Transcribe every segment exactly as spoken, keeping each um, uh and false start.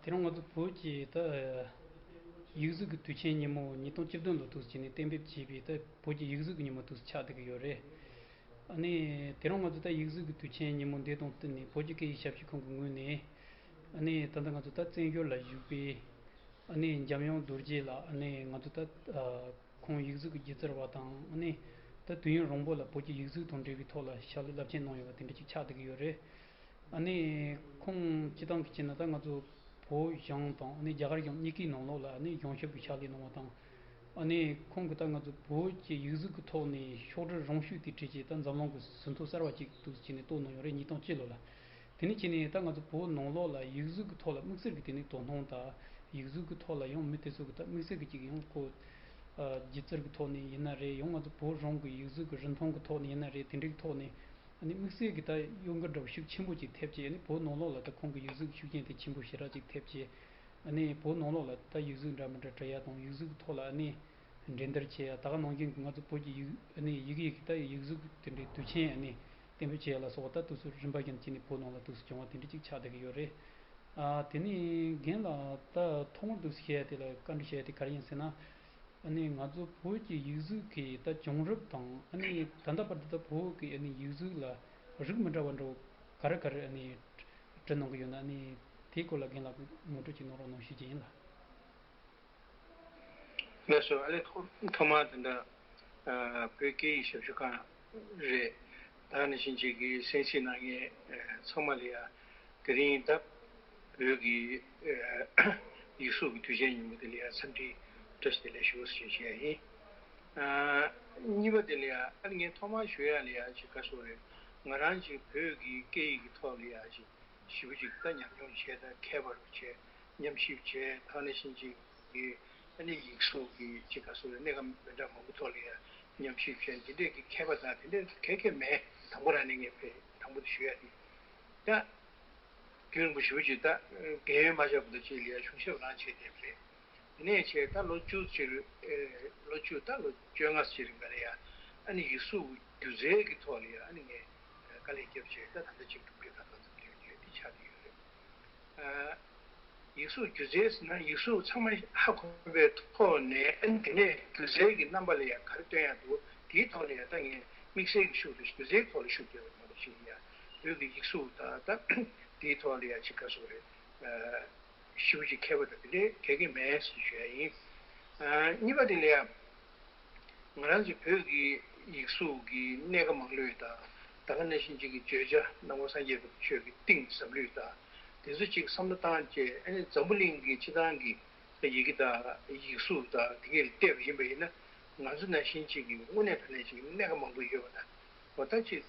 དེ་རིང་ང་ཚོ་བོད་ཀྱི་ད་ཡིག་གཟུགས་ཀྱི་དུས་ཆེན་ཉིན་མོ་ཉིས་སྟོང་བཅུ་བདུན་ལོ་དུས་སུ་བྱས་ནས་གཏན་འབེབས་བྱས་པའི་ད་བོད་ཀྱི་ཡིག་གཟུགས་ཀྱི་ཉིན་མོ་དུས་སུ་ཆགས་བསྡད་ཀྱི་ཡོད་རེད། ཨ་ནི་དེ་རིང་ང་ཚོ་ད་ཡིག་གཟུགས་ཀྱི་དུས་ཆེན་ཉིན་མོ་འདི་དང་བསྟུན་ནས་བོད་ཀྱི་སྐད་ཡིག་ཞབས་ཞུ་ཁང་གི་ངོས་ནས་ཨ་ནི་ད་ལྟ་ང་ཚོ་ད་བཙན་བྱོལ་ལ་བཞུགས་པའི་ཨ་ནི་འཇམ་དབྱངས་རྡོ་རྗེ་ལགས། ཨ་ནི་ང་ཚོ་ད་ཁོང་ཡིག་གཟུགས་ཀྱི་སྒྱུ་རྩལ་བ་དང་། ཨ་ནི་ད་དུས་ཡུན་རིང་པོ་ལ་བོད་ཀྱི་ཡིག་གཟུགས་དང་འབྲེལ་བའི་ཐོག་ལ་ཕྱག་ལས་རླབས་ཆེན་གནང་ཡོད་པ་དེ་འདྲ་ཅིག་ཆགས་བསྡད་ཀྱི་ཡོད་རེད། ཨ་ནི་ཁོང་སྤྱི་བཏང་གི་བྱས་ན་ད་ང་ཚོ་བོད་གཞུང་དང་ཨ་ནི་རྒྱ་གར་གཞུང་གཉིས་ཀའི་ནང་ལོགས་ལ་ཨ་ནི་གཞུང་ཞབས་ཀྱི་ཕྱག་ལས་གནང་བ་དང་། ཨ་ནི་ཁོང་གིས་ད་ང་ཚོ་བོད་ཀྱི་ཡིག་གཟུགས་ཀྱི་ཐོག་ནས་ཤོག་དྲིལ་རིང་ཤོས་དེ་བྲིས་རྗེས་ད་འཛམ་གླིང་གི་ཟིན་ཐོ་གསར་བ་ཅིག་འདུག་སེ་བྱས་ནས་བཏོན་གནང་ཡོད་རེད། ཉིས་སྟོང་གཅིག་ལོ་ལ། དེ་ནས་བྱས་ནས་ད་ང་ཚོ་བོད་ནང་ལོགས་ལ་ཡིག་གཟུགས་ཀྱི་ཐོག་ལ་དམིགས་བསལ་གྱི་དེ་ནས་དོ་སྣང་དང་། ཡིག་གཟུགས་ཀྱི་ཐོག་ལ་ཡང་མི་དེ་ཚོ་གི་ད་དམིགས་བསལ་གྱི་ཅིག་ཡང་ཁོ་ཨ་སྒྱུ་རྩལ་གྱི་ཐོག་ནས་ཡིན་ན་རེད། ཡང་ང་ཚོ་བོད་རང་གི་ཡིག་གཟུགས་ཀྱི་རིན་ཐང་གི་ཐོག་ནས་ཡིན་ན་རེད། དེ་འདྲའི་ཐོག་ནས་ཨ་ནི་དམིགས་བསལ་གྱི་ད་གཡོ་འགུལ་འདྲ་བོ་ཤུགས་ཆེན་པོ་ཅིག་ཐེབས་བྱས། ཨ་ནི་བོད་ནང་ལོགས་ལ་ད་ཁོང་གི་ཡིག་གཟུགས་ཤུགས་རྐྱེན་དེ་ཆེན་པོ་ཞེ་དྲག་ཅིག་ཐེབས་བྱས། ཨ་ནི་བོད་ནང་ལོགས་ལ་ད་ཡིག་གཟུགས་འདྲ་མི་འདྲ་འབྲི་ཡ་དང་ཡིག་གཟུགས་ཀྱི་ཐོག་ལ་ཨ་ནི་འགྲན་བསྡུར་བྱེད་ཡ། ད་ག་ནང་བཞིན་གྱི་ང་ཚོ་བོད་ཀྱི་ཡིག་ཨ་ནི་ཡི་གེ་ཡི་གེ་ད་ཡིག་གཟུགས་དེ་འདྲའི་དུས་ཆེན་ཨ་ནི་གཏན་འབེབས་བྱེད་ཡ་ལ་སོགས་པ་ད་དུས་སུ་རིམ་པ་བཞིན་བྱས་ནས་བོད་ནང་ལ་དུས་སུ་བྱུང་བ་དེ་འདྲ་ཅིག་ཆགས་བསྡད་ཀྱི་ཡོད་རེད། ཨ་དེ་ནས་རྒན་ལགས་ད་ཐོག་མར་དུས་སུ་བཤད་ཡ་དེ་ལ་བཀའ་འདྲི་བཤད་ཡ་དེ་ག་རེ་ཡིན་ཟེར་ན། ཨ་ནི་ང་ཚོ་བོད་ཀྱི་ཡིག་གཟུགས་ཀྱི་ད་བྱུང་རབས་དང་། ཨ་ནི་ད་ལྟ་བར་དུ་ད་བོད་ཀྱི་ཨ་ནི་ཡིག་གཟུགས་ལ་རིགས་མི་འདྲ་བ་འདྲ་བོ་ག་རེ་ག་རེ་ཨ་ནི་བྲིས་གནང་གི་ཡོད་ན། ཨ་ནི་དེའི་སྐོར་ལ་རྒན་ལགས་ཀྱིས་ངོ་སྤྲོད་ཅིག་གནང་རོགས་གནང་ཞུ་རྒྱུ་ཡིན་ལགས། ལགས་སོ། ཨ་ནི་ཐོག་ཐོག་མར་དེ་འདྲ་ཨ་བོད་སྐད་ཡིག་ཞབས་ཞུ་ཁང་རེད། ད་ནང་བཞིན་ཅིག་གི་གསན་གཟིགས་གནང་མཁན་ཨ་ཚང་མ་ལ་ཡ། དེ་རིང་ད་བོད་ཀྱི་ཨ་ཡིག་གཟུགས་ཀྱི་དུས་ཆེན་ཉིན་མོ་དེ་ལ་ཡ་འཚམས་འདྲི་བཀྲ་ཤིས་བདེ་ལེགས་ཞུ་ཞེས་བཤད་ཡིན། ཨ་གཉིས་པ་དེ་ལ་ཡ་ཨ་ནི་ངས་ཐོག་མར་ཞུ་ཡ་ལ་ཡ་ཅིག་ག་སོ་རེད། ང་རང་ཅིག་བོད་ཀྱི་སྐད་ཡིག་གི་ཐོག་ལ་ཡ་ཅིག་ཞེ་པོ་ཅིག་ད་ཉམས་མྱོང་བྱས་དང་མཁས་པ་རུ་བྱས། ཉམས་ཞིབ་བྱས། ད་ནང་བཞིན་ཅིག་གི་ཨ་ནི་ཡིག་གཟུགས་ཀྱི་ཅིག་ག་སོ་རེད། གནས་སྐབས་མི་འདྲ་མང་པོ་ཐོག་ལ་ཡ་ཉམས་ཞིབ་བྱས། འདི་འདྲས་ཀྱི་མཁས་པ་དང་དེ་འདྲས་ག་གེ་མེད། དང་པོ་རང་ནས་ངས་དཔེ་དང་པོ་དེ་ཞུ་ཡ་དེ། ད་རྒྱུན་རིང་པོ་ཞེ་པོ་ཅིག་ད་རྒས་ཡོལ་མ་བྱས་བར་དུ་ཅིག་ལ་ཡ་གཞུང་ཞབས་རང་བྱས་བསྡད་པ་རེད། དེ་ནས་བྱས་ད་ལོ་བཅུ་ཅིག་ཨེ་ལོ་བཅུ་ད་ལོ་བཅོ་ལྔ་ཅིག་རིང་ག་ལ་ཡ་ཨ་ནི་ཡིག་གཟུགས་སྒྱུ་རྩལ་གྱི་ཐོག་ལ་ཡ་ཨ་ནི་ངས་དཀའ་ལས་བརྒྱབ་བྱས། ད་ད་ལྟ་ཅིག་གྲུབ་འབྲས་ད་གང་འཚམ་ཐོན་ཡོད་དེ་ཆགས་བསྡད་ཡོད་རེད། ཨ་ཡིག་གཟུགས་སྒྱུ་རྩལ་ཟེར་ན་ཡིག་གཟུགས་ཚང་མ་ཧ་གོ་བའི་ཐོག་ནས། ཨ་ནི་དེ་ནས་སྒྱུ་རྩལ་གྱི་རྣམ་པ་ལ་ཡ་ག་རེ་སྟོན་ཡ་འདུག་དེའི་ཐོག་ལ་ཡ་ད་ངས་དམིགས་བསལ་གྱི་ཤུགས་དེ་སྒྱུ་རྩལ་གྱི་ཐོག་ལ་ཤུགས་རྒྱབ་པ་མ་གཏོགས་ཅིག་ཡ་བོད་ཀྱི་ཡིག་གཟུགས་དང་ད་དེའི་ཐོག་ལ་ཡ་ཅིག་ག་སོ་རེད། ཨ་ཞེ་པོ་ཅིག་མཁས་པ་དང་དེ་འདྲའི་ག་གེ་མེད་ཟེར་ཞུ་ཡ་ཡིན། ཨ་གཉིས་པ་དེ་ལ་ཡ་ང་རང་ཚོ་བོད་ཀྱི་ཡིག་གཟུགས་ཀྱི་གནས་ཀ་མང་ལོས་དང་། ད་ག་ནང་བཞིན་ཅིག་གི་བརྗོད་བྱ་ནང་པ་སངས་རྒྱས་པའི་ཆོས་ཀྱི་གཏིང་ཟབ་ལོས་དང་། དེ་ཚོ་ཅིག་བསམ་བློ་བཏང་བྱས། ཨ་ནི་འཛམ་བུ་གླིང་གི་སྤྱི་བཏང་གི་ཡི་གེ་དང་ཡིག་གཟུགས་དང་དེ་གས་ལ་བལྟས་པ་ཡིན་པ་ཡིན་ན། ང་ཚོ་ནང་བཞིན་ཅིག་གི་དངོས་གནས་དྲང་གནས་ཅིག་གནས་ཀ་མང་པོ་ཡོད་པ་དང་། འོ་ད་ཅིག་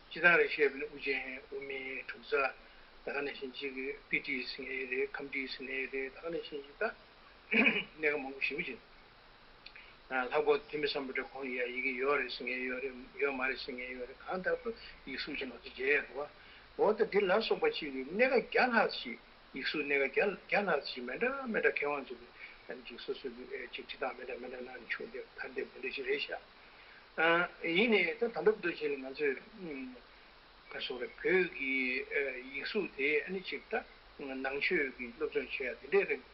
སྤྱིར་བཏང་རེ་བཤད་པ་ཡིན་ན་དབུ་ཅན། དབུ་མེད། འབྲུག་གྲགས། ད་ག་ནང་བཞིན་ཅིག་གི་སྤི་ཏི་ཟེར་མཁན་རེད། ཁམས་སྤྲུལ་ཟེར་མཁན་རེད། ད་ག་ནང་བཞིན་ཅིག་ད་གནས་ཀ་མང་པོ་ཞེ་པོ་ཅིག་ལྷག་པར་དུ་ཐོན་མི་སམ་བྷོ་ཊ་ཁོང་ཡ་ཡི་གེ་ཡོད་རེད་ཟེར་མཁན་ཡོད་རེད། ཡོད་མ་རེད་ཟེར་མཁན་ཡོད་རེད། གང་ལྟར་དུ་ཡིག་གཟུགས་ཅིག་ང་ཚོ་མཇལ་ཡ་འདུག་བ། འོ་ད་འདི་ལ་སོགས་པ་ཅིག་གི་གནས་ཀ་བརྒྱ་ལྷག་ཅིག་ཡིག་གཟུགས་གནས་ཀ་བརྒྱ་བརྒྱ་ལྷག་ཅིག་མི་འདྲ་མི་འདྲ་མཁས་དབང་ཚོ་གིས་ཅིག་སོ་སོ་གི་ཨེ་ཅིག་བྲིས་སྟངས་མི་འདྲ་མི་འདྲ་གནང་ནས་བྱུང་བསྡད་པ་ད་འདི་འདྲ་ཞིག་རེད་ཤག་ཨ་ཡིན་ནའི་ད་ད་ལྟ་བར་དུ་བྱས་ནས་ང་ཚོས་ཨ་ག་སོགས་རེད། བོད་ཀྱི་ཨེ་ཡིག་གཟུགས་དེ་ཨ་ནི་ཅིག་ད་ནང་ཆོས་ཀྱི་སློབ་སྦྱོང་བྱེད་ཡ་དེ་འདྲའི་རིགས་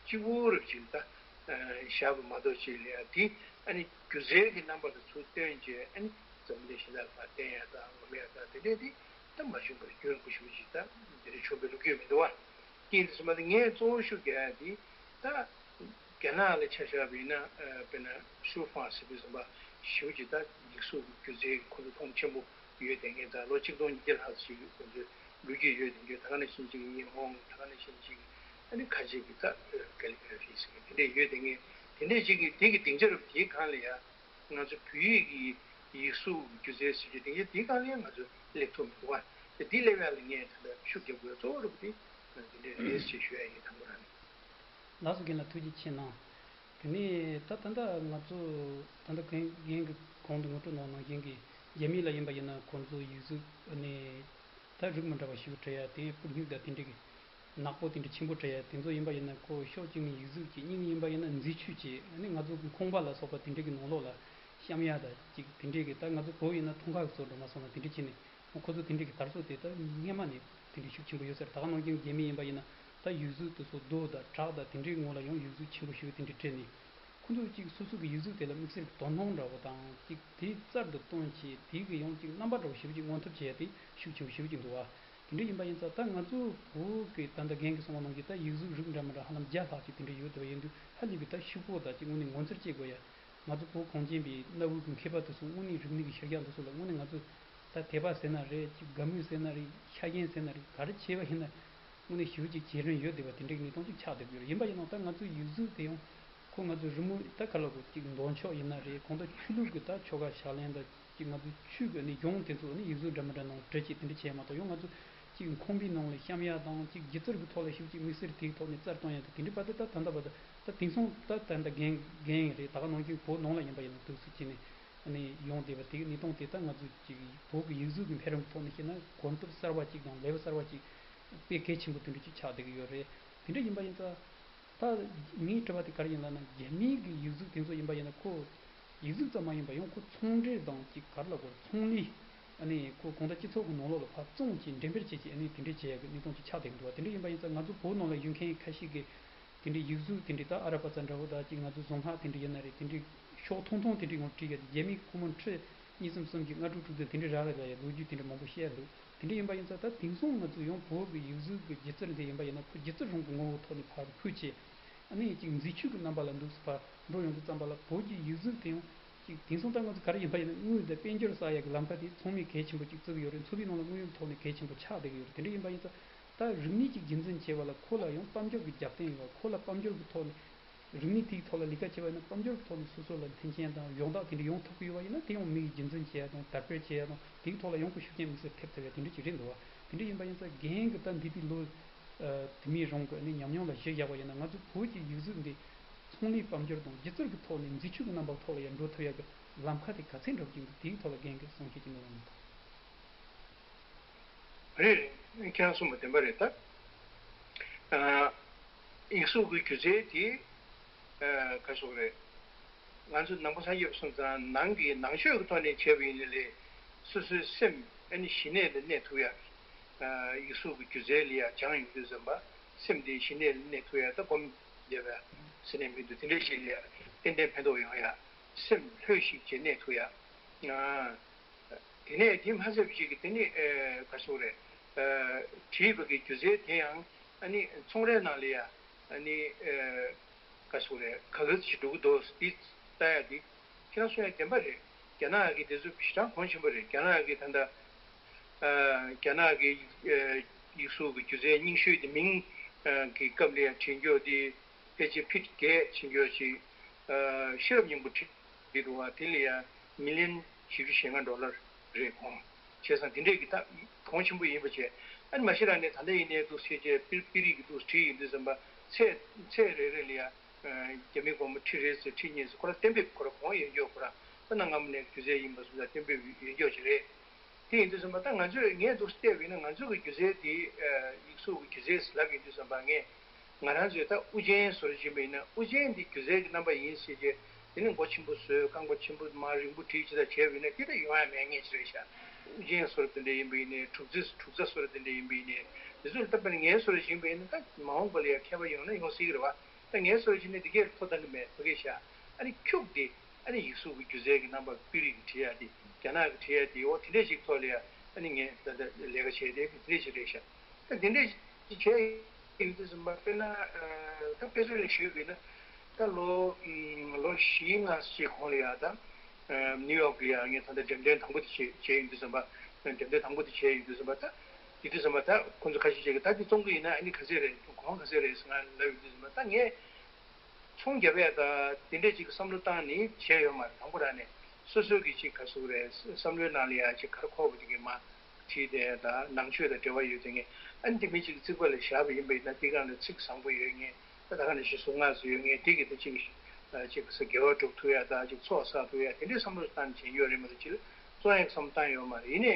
གཅིག་པུ་རེད་ཅིག་ད་བཞག་པ་མ་གཏོགས་ཅིག་ལ་ཡ་དེ་ཨ་ནི་སྒྱུ་རྩལ་གྱི་རྣམ་པ་ལ་ཚུར་བཏོན་བྱས། ཨ་ནི་འཛམ་བུ་གླིང་གཞན་དག་ལ་བསྟན་ཡ་དང་ངོམ་ཡ་དང་དེ་འདྲས་དེ་ད་མ་བྱུང་བར་རྒྱུན་རིང་པོ་ཞེ་པོ་ཅིག་ད་དེ་འདྲས་བྱུང་བའི་ལོ་རྒྱུས་མི་འདུག་བ། རྐྱེན་དེ་ཚོ་མ་གཏོགས་ངས་གཙོ་བོ་ཤུགས་རྒྱག་ཡ་དེ་ད་རྒྱ་ནག་ལ་ཆ་བཞག་པ་ཡིན་ན། ཨ་དཔེར་ན་ཤུ་ཧྥང་ཟེར་བའི་བཟོ་འདྲ་ཞེ་པོ་ཅིག་ད་ཡིག་གཟུགས་ཀྱི་སྒྱུ་རྩལ་གྱི་ཁོང་ཚོ་མཐོང་ཆེན་པོ་ཡོད་དེ། ངས་ད་ལོ་ཆིག་སྟོང་ཉིས་བརྒྱ་ལྷག་ཅིག་ཁོང་ཚོའི་ལོ་རྒྱུས་ཡོད་དེ། ད་ག་ནང་བཞིན་ཅིག་ཉི་ཧོང་། ད་ག་ནང་བཞིན་ཅིག་ཨ་ནི་ཁ་ཆེ་གི་ད་ཀ་ལི་གྷ་ར་ཕི་ཟེར་མཁན་དེ་འདྲས་ཡོད་དེ། ངས་དེ་འདྲས་ཅིག་གི་དེ་གི་སྡིངས་ཆ་རུ་དེའི་སྒང་ལ་ཡ་ང་ཚོ་བོད་ཡིག་གི་ཡིག་གཟུགས་སྒྱུ་རྩལ་ཟེར་རྒྱུ་དེ་ཡ་དེའི་སྒང་ལ་ཡ་ང་ཚོ་སླེབས་ཐུབ་མི་འདུག་བ། དེ་དེ་སླེབས་ཡ་ལ་ངས་ད་ལྟ་ཤུགས་རྒྱབ་དགོས་གཙོ་བོ་རུ་དེ་དེ་འདྲས་རེད་ཅེས་ཞུ་ཡ་ཡིན། དང་པོ་རང་ནས། ལགས་སོ། རྒན་ལགས་ཐུགས་རྗེ་ཆེ་གནང་། དེ་ནས་ད་ད་ལྟ་ང་ཚོ་ད་ལྟ་རྒན་རྒན་གྱིས་གོང་དུ་ངོ་སྤྲོད་གནང་ནང་བཞིན་གྱི་རྒྱ་མི་ལ་ཡིན་པ་ཡིན་ན་ཁོང་ཚོ་ཡིག་གཟུགས་ནས་ད་རིགས་མི་འདྲ་བ་ཞིག་བྲི་ཡ་དེ་སྤུ་སྨྱུག་དང་དེ་འདྲ་གི་ནག་པོ་དེ་འདྲ་ཆེན་པོ་བྲི་ཡ་དེ་ཚོ་ཡིན་པ་ཡིན་ན། ཁོ་ཕྱོགས་གཅིག་ནས་ཡིག་གཟུགས་ཀྱི། གཉིས་ནས་ཡིན་པ་ཡིན་ན་མཛེས་ཆོས་ཀྱི། ཨ་ནི་ང་ཚོ་གི་ཁང་པ་ལ་སོགས་པ་དེ་འདྲ་གི་ནང་ལོགས་ལ་བཤམས་ཡ་དང་ཅིག་དེ་འདྲ་གི། ད་ང་ཚོ་བོད་ཡིན་ན་འཁྲུངས་སྐར་གི་བཟོ་འདྲ་མ་སོང་ན་དེ་འདྲ་བྱས་ནས་ཁོ་ཚོ་དེ་འདྲ་གི་དར་སྲོལ་དེ་ད་སྔས་མ་ནས་དེ་འདྲ་ཤུགས་ཆེན་པོ་ཡོད་ས་རེད། ད་ག་ནང་བཞིན་རྒྱ་མི་ཡིན་པ་ཡིན་ན། ད་ཡིག་གཟུགས་དེ་ཚོ་རྡོ་དང་བྲག་དང་དེ་འདྲའི་ངོ་ལ་ཡང་ཡིག་གཟུགས་ཆེན་པོ་ཞེ་པོ་དེ་འདྲ་བྲིས་ནས། ཁོ་ཚོས་ཅིག་སོ་སོ་གི་ཡིག་གཟུགས་དེ་ལ་དམིགས་བསལ་དོ་སྣང་འདྲ་བོ་དང་། ཅིག་དེ་གསར་དུ་བཏོན་བྱས་དེ་གི་ཡང་ཅིག་རྣམ་པ་འདྲ་བོ་ཞེ་པོ་ཅིག་མངོན་ཐབས་བྱས་ཏེ་ཤུགས་ཆེན་པོ་ཞེ་པོ་ཅིག་འདུག་བ། དེ་འདྲ་ཡིན་པ་ཡིན་ཙང་། ད་ང་ཚོ་བོད་ཀྱི་ད་ལྟ་རྒན་གྱིས་གསུངས་པ་ནང་བཞིན་ད་ཡིག་གཟུགས་རིགས་འདྲ་མི་འདྲ་ཧ་ལམ་བརྒྱ་ལྷག་ཅིག་དེ་འདྲ་ཡོད་བསྡད་པ་ཡིན་དུས། ཧ་ལས་པའི་ད་ཕྱུག་པོ་དང་ཅིག་དངོས་གནས་ངོ་མཚར་སྐྱེ་དགོས་ཡ། ང་ཚོ་བོད་གངས་ཅན་པའི་གནའ་བོའི་གི་མཁས་པ་དེ་ཚོ་དངོས་གནས་རིག་གནས་ཀྱི་ཤུལ་རྒྱགས་འདི་ཚོ་ལ་དངོས་གནས་ང་ཚོ་ད་དད་པ་ཟེར་ན་རེད། ཅིག་དགའ་མོས་ཟེར་ན་རེད། ཆ་རྐྱེན་ཟེར་ན་རེད། ག་རེ་བྱས་པ་ཡིན་ན་དངོས་གནས་ཞེ་པོ་ཅིག་བྱེད་རིན་ཡོད་བསྡད་པ་དེ་འདྲའི་གནས་སྟངས་ཅིག་ཆགས་བསྡད་ཀྱི་ཡོད་རེད། ཡིན་པ་ཡིན་ནའང་ད་ང་ཚོའི་ཡིག་གཟུགས་དེ་ཡང་ཁོ་ང་ཚོའི་རི་མོ་ད་ག་ལ་གོ་ཅིག་མདོ་ཕྱོགས་ཡིན་ན་རེད། གང་ལྟར་ཆོས་ལུགས་ཀྱི་ད་ཆོ་ག་ཕྱག་ལེན་དང་ཅིག་ང་ཚོའི་ཆོས་ཀྱི་གནས་གཞུང་དེ་ཚོ་ནི་ཡིག་གཟུགས་འདྲ་མི་འདྲ་ནང་བྲིས་བྱས་དེ་འདྲ་བྱས་མ་གཏོགས། ཡང་ང་ཚོ་ཅིག་ཁང་པའི་ནང་ལ་བཤམས་ཡ་དང་། ཅིག་སྒྱུ་རྩལ་གྱི་ཐོག་ལ་ཞེ་པོ་ཅིག་དམིགས་བསལ་དེའི་ཐོག་ནས་རྩལ་གཏོང་ཡ་དང་དེ་འདྲའི་བར་དུ་ད་ད་ལྟ་བར་དུ། ད་དེང་སང་ད་ད་ལྟ་རྒན་རྒན་ཡིན་རེད། ད་ག་ནང་བཞིན་བོད་ནང་ལ་ཡིན་པ་ཡིན་ན་དུས་སུ་ཅིག་ནས་ཨ་ནི་ཡོང་བསྡད་པ་དེ་གི་གནས་སྟངས་དེ་ད་ང་ཚོ་ཅིག་བོད་ཀྱི་ཡིག་གཟུགས་ཀྱི་འཕེལ་རིམ་གྱི་ཐོག་ནས་བཤད་ན་གོམ་སྟབས་གསར་བ་ཅིག་དང་ལེ་ཝལ་གསར་བ་ཅིག་དཔེ་གལ་ཆེན་པོ་དེ་འདྲ་ཅིག་ཆགས་བསྡད་ཀྱི་ཡོད་རེད། དེ་འདྲ་ཡིན་པ་ཡིན་ཙང་། ད་ངའི་དྲི་བ་དེ་ག་རེ་ཡིན་ལབ་ན། རྒྱ་མིའི་གི་ཡིག་གཟུགས་དེ་ཚོ་ཡིན་པ་ཡིན་ན་ཁོ་ཡིག་གཟུགས་ཙམ་མ་ཡིན་པ་ཡང་ཁོ་ཚོང་འབྲེལ་དང་ཅིག་ག་རེ་ལབ་དགོས་རེད། ཚོང་ལས། ཨ་ནི་ཁོ་གང་ལྟར་སྤྱི་ཚོགས་ཀྱི་ནང་ལོགས་ལ་ཕར་བཙོང་བྱས་འགྲེམས་སྤེལ་བྱས་བྱས་ཨ་ནི་དེ་འདྲས་བྱེད་ཡག་གི་གནས་སྟངས་ཅིག་ཆགས་བསྡད་ཀྱི་འདུག་བ། དེ་འདྲ་ཡིན་པ་ཡིན་ཙང་ང་ཚོ་བོད་ནང་ལ་ཡོད་མཁན་ཁ་ཤས་ཀྱིས་དེ་འདྲའི་ཡིག་གཟུགས་དེ་འདྲའི་ད་ཨ་ར་པ་ཙ་འདྲ་བོ་དང་ཅིག་ང་ཚོ་གཟུངས་སྔགས་དེ་འདྲ་ཡིན་ན་རེད། དེ་འདྲའི་ཤོག་ཐུང་ཐུང་དེ་འདྲའི་ངོ་བྲིས་ཡ་དེ་རྒྱ་མིའི་ཁོ་མོ་ཁྲི་གཉིས་གསུམ་གསུམ་གྱི་ལྔ་དྲུག་དྲུག་བདུན་དེ་འདྲའི་རག་ལས་ལ་ཡ་ལོ་རྒྱུས་དེ་འདྲ་མང་པོ་བཤད་ཡ་འདུག་དེ་འདྲ་ཡིན་པ་ཡིན་ཙང་ད་དེང་སང་ང་ཚོ་ཡང་བོད་ཀྱི་ཡིག་གཟུགས་ཀྱི་སྒྱུ་རྩལ་འདི་ཡིན་པ་ཡིན་ན་ཁོ་སྒྱུ་རྩལ་རང་གི་ངོ་བོའི་ཐོག་ནས་ཕར་ཕུད་བྱས། ཨ་ནི་ཅིག་མཛེས་ཆོས་ཀྱི་རྣམ་པ་ལ་འདུག་སེ་ཕར་འགྲོ་ཡོང་དུས་ཙམ་པ་ལ་བོད་ཀྱི་ཡིག་གཟུགས་དེ་ཡང་ཅིག་དེང་སང་ད་ང་ཚོ་ག་རེ་ཡིན་པ་ཡིན་ན་དངུལ་དང་དཔལ་འབྱོར་བསགས་ཡག་གི་ལམ་ཁ་དེ་ཚང་མས་གལ་ཆེན་པོ་ཅིག་བརྩི་གི་ཡོད་རེད། འཚོ་བའི་ནང་ལ་དངོས་ཡོད་ཐོག་ནས་གལ་ཆེན་པོ་ཆགས་བསྡད་ཀྱི་ཡོད་རེད། དེ་འདྲ་ཡིན་པ་ཡིན་ཙང་ད་རིག་གནས་ཅིག་རྒྱུན་འཛིན་བྱེད་པ་ལ་ཁོ་ལ་ཡང་དཔལ་འབྱོར་གྱི་རྒྱབ་རྟེན་ཡོད་པ། ཁོ་ལ་དཔལ་འབྱོར་གྱི་ཐོག་ནས། རིག་གནས་དེའི་ཐོག་ལ་ལས་ཀ་བྱེད་པ་ཡིན་ན་དཔལ་འབྱོར་གྱི་ཐོག་ནས་སོ་སོ་ལ་མཐུན་རྐྱེན་དང་ཡོང་བདག་དེ་འདྲ་ཡོང་ཐུབ་ཀྱི་ཡོད་པ་ཡིན་ན། དེ་ཡང་མི་ཡིས་རྒྱུན་འཛིན་བྱེད་ཡ་དང་དར་སྤེལ་བྱེད་ཡ་དང་དེའི་ཐོག་ལ་ཡང་ཁོ་ཤུགས་རྐྱེན་དམིགས་བསལ་ཐེབས་ཐུབ་ཡ་དེ་འདྲ་ཅིག་རེད་འདུག་བ། དེ་འདྲ་ཡིན་པ་ཡིན་ཙང་རྒན་གྱིས་ད་འདས་པའི་ལོ་དུ་མའི་རིང་གི་ཨ་ནི་ཉམས་མྱོང་ལ་གཞི་བཞག་པ་ཡིན་ན། ང་ཚོ་བོད་ཀྱི་ཡིག་གཟུགས་འདི་ཚོང་ལས་དཔལ་འབྱོར་དང་སྒྱུ་རྩལ་གྱི་ཐོག་ནས་མཛེས་ཆོས་ཀྱི་རྣམ་པའི་ཐོག་ལ་ཡང་འགྲོ་ཐུབ་ཡ་གི་ལམ་ཁ་དེ་ག་ཚད་འགྲོ་གི་ཡིན་འདུག་དེའི་ཐོག་ལ་རྒན་གྱིས་གསུང་བཤད་ཅིག་གནང་རོགས་གནང་། རེད་རེད། ཁྱེད་རང་གསུངས་པ་བདེན་པ་རེད་ད། ཨ། ཡིག་གཟུགས་ཀྱི་སྒྱུ་རྩལ་དེ། ཨ། ག་ཟེར་དགོས་རེད། ང་ཚོ་ནང་པ་སངས་རྒྱས་པ་སོང་ཙང་ནང་གི་ནང་ཆོས་ཀྱི་ཐོག་ནས་བྱས་པ་ཡིན་ནའི་ལས། སོ་སོའི་སེམས་ཨ་ནི་ཞི་གནས་ལ་གནས་ཐུབ་ཡག་གི། ཨ། ཡིག་གཟུགས་ཀྱི་སྒྱུ་རྩལ་ལ་ཡ་སྦྱངས་ཡོང་དུས་ཙམ་པ་སེམས་དེ་ཞི་གནས་ལ་གནས་ཐུབ་ཡག་ད་སྒོམ་བསྡད་པ་ཟེར་ནས་མི་འདུག་དེ་འདྲ་ཞིག་ལ་ཡ་ཏན་ཏན་ཕན་ཐོགས་ཡོང་ཡག་སེམས་ལྷོད་ཞིག་བྱས་གནས་ཐུབ་ཡག་ཨ། དེ་ནས་དེ་མ་ཟད་པ་ཅིག་གིས་དེ་ནི། ཨ། ག་ཟེར་དགོས་རེད། ཨ། བྲིས་པ་གི་སྒྱུ་རྩལ་དེ་ཡང་ཨ་ནི་ཚོང་རའི་ནང་ལ་ཡ་ཨ་ནི། ཨ། ག་ཟེར་དགོས་རེད། ག་ག་ཅིག་འགྲོ་གི་འདུག་འདི་ལྟ་ཡ་འདི་ཁྱེད་རང་གསུང་ཡ་བདེན་པ་རེད། རྒྱ་ནག་གི་དེ་ཚོ་ཞེ་དྲག་གོང་ཆེན་པོ་རེད། རྒྱ་ནག་གི་ད་ལྟ། ཨ། རྒྱ་ནག་གི། ཨ། ཡིག་གཟུགས་ཀྱི་སྒྱུ་རྩལ་རྙིང་ཤོས་དེ་མིང་གི་སྐབས་ལ་ཡ་བྲིས་མགྱོགས་དེ་ཕལ་ཆེར་ཕིཊ་བརྒྱད་ཕྱིན་མགྱོགས་ཅིག་ཨ། ཤེས་རབ་སྙིང་པོ་བྲིས་འདུག་བ། དེ་ལ་ཡ་མི་ལི་ཡན་བཞི་བཅུ་ཞེ་ལྔ་ཌོ་ལར་རེད་གོང་། བྱས་ཙང་དེ་འདྲས་ཀྱི་ད་གོང་ཆེན་པོ་ཡིན་པ་བྱས། ཨ་ནི་མ་གཞི་རང་ནས་ད་ལྟ་ཡིན་ནའི་འདུག་སེ་བྱས་པིར་པིར་རིགས་ཀྱི་འདུག་བྲིས་ཡོང་དུས་ཙམ་པ་ཚེག་ཚེག་རེ་རེ་ལ་ཡ། ཨ། རྒྱ་མི་སྒོར་མོ་ཁྲི་རེ་ཙམ་ཁྲི་གཉིས་ཙམ་ཁོ་རང་གཏན་འབེབས་ཁོ་རང་གོང་ཡོད་མགྱོགས། ཁོ་རང་ད་གནའ་སྔ་མོ་ནས་སྒྱུ་རྩལ་ཡིན་པ་སོང་ཙང་གཏན་འབེབས་ཡོད་མགྱོགས་ཅིག་རེད། དེ་ཡིན་དུས་ཙམ་པ་ད་ང་ཚོས་ངས་འདུག་སེ་བལྟས་པ་ཡིན་ན་ང་ཚོ་གི་སྒྱུ་རྩལ་དེ། ཨ། ཡིག་གཟུགས་ཀྱི་སྒྱུ་རྩལ་ཟེར་ལབ་ཡོང་དུས་ཙམ་པ་ངས་ང་རང་ཚོས་ད་དབུ་ཅན་བཟོ་རེ་བྱིན་པ་ཡིན་ན་དབུ་ཅན་འདི་སྒྱུ་རྩལ་གྱི་རྣམ་པ་ཡིན་ཟེར་བྱས། དེ་ནི་མགོ་ཆེན་པོ་བཟོས། རྐང་པ་ཆེན་པོ་མར་རིང་པོ་བྲིས་ཅི་ད་བྱས་པ་ཡིན་ན་དེ་ད་ཡོང་ཡ་མེད་ངེས་ཅིག་རེད་ཤག་དབུ་ཅན་བཟོ་རེ་དེ་འདྲ་ཡིན་པ་ཡིན་ནའི་དྲུག་རྩེ་དྲུག་རྩ་བཟོ་རེ་དེ་འདྲ་ཡིན་པ་ཡིན་ནའི་དེ་ཚོ་ལ་ད་དཔེར་ན་ངས་བཟོ་རེ་བྱིན་པ་ཡིན་ན་ད་མ་འོངས་པ་ལ་ཡ་ཁྱད་པར་ཡོང་ན་ཡོང་སྲིད་ཀྱི་རེད་བ། ད་ངས་བཟོ་རེ་བྱིན་ནས་འདི་གས་ཐོ་བཏང་གི་མེད་ཕ་གི་ཤག་ཨ་ནི་ཁྱུག་དེ། ཨ་ནི་ཡིག་གཟུགས་ཀྱི་སྒྱུ་རྩལ་གྱི་རྣམ་པ་པིར་རིགས་བྲིས་ཡ་དེ། རྒྱ་ནག་གི་བྲིས་ཡ་དེ། འོ་དེ་འདྲས་ཞིག་ཐོག་ལ་ཡ་ཨ་ནི་ངས་ད་ལྟ་ལས་ཀ་བྱས་ཏེ་དེ་འདྲས་ཞིག་རེད་ཤག་ད་དེ་འདྲས་ཞིག་བྱས་ཡོང་དུས་ཙམ་པ་དཔེར་ན། ཨ། ད་དཔེ་མཚོན་ཞིག་ཞུས་པ་ཡིན་ན། ད་ལོ་ལོ་བཞི་ལྔ་ཞིག་གོང་ལ་ཡ་ད། ཨ། ནིའུ་ཡོག་ལ་ཡ་ངས་ད་ལྟ་འགྲེམས་སྟོན་དང་པོ་དེ་བྱས་བྱས་ཡོང་དུས་ཙམ་པ། འགྲེམས་སྟོན་དང་པོ་དེ་བྱས་ཡོང་དུས་ཙམ་པ་ད། དེ་དུས་ཙམ་པ་ད་ཁོང་ཚོ་ཁ་ཤས་ཅིག་གིས་ད་འདི་བཙོང་གི་ཡིན་ན་ཨ་ནི་ག་ཚད་རེད། གོང་ག་ཚད་རེད་ཟེར་ང་ལབ་ཡོང་དུས་ཙམ་པ་ད་ངས། ཚོང་རྒྱབ་ཡ་ད་དེ་འདྲས་ཅིག་གི་བསམ་བློ་བཏང་ནས་བྱས་ཡོད་མ་རེད། དང་པོ་རང་ནས་སོ་སོ་གི་ཅིག་ག་ཟེར་དགོས་རེད། བསམ་བློའི་ནང་ལ་ཡ་ཅིག་ག་རེ་འཁོར་བ་དེ་གི་མ་བྲིས་ཏེ། ད་ནང་ཆོས་དང་འབྲེལ་བ་ཡོད་དེ་ངས་ཨ་ནི་དེ་མི་ཅིག་རྩིག་པ་ལ་བཞག་པ་ཡིན་པ་ཡིན་ན་དེ་སྒང་ལ་ཚིག་བཟང་པོ་ཡོད་ངེས། ད་ད་ག་ནང་བཞིན་གཟུངས་སྔགས་སུ་ཡོད་ངེས། དེ་གི་ད་ཅིག་ཅིག་ག་ཟེར་དགེ་བ་སྒྲུབ་ཐུབ་ཡ་ད་ཅིག་ཚོགས་བསགས་ཐུབ་ཡ་དེ་འདྲའི་བསམ་བློ་བཏང་ནས་བྱས་ཡོད་རེད་མ་གཏོགས་ཅིག་བཙོང་ཡ་གི་བསམ་བློ་བཏང་ཡོད་མ་རེད། ཡིན་ནའི་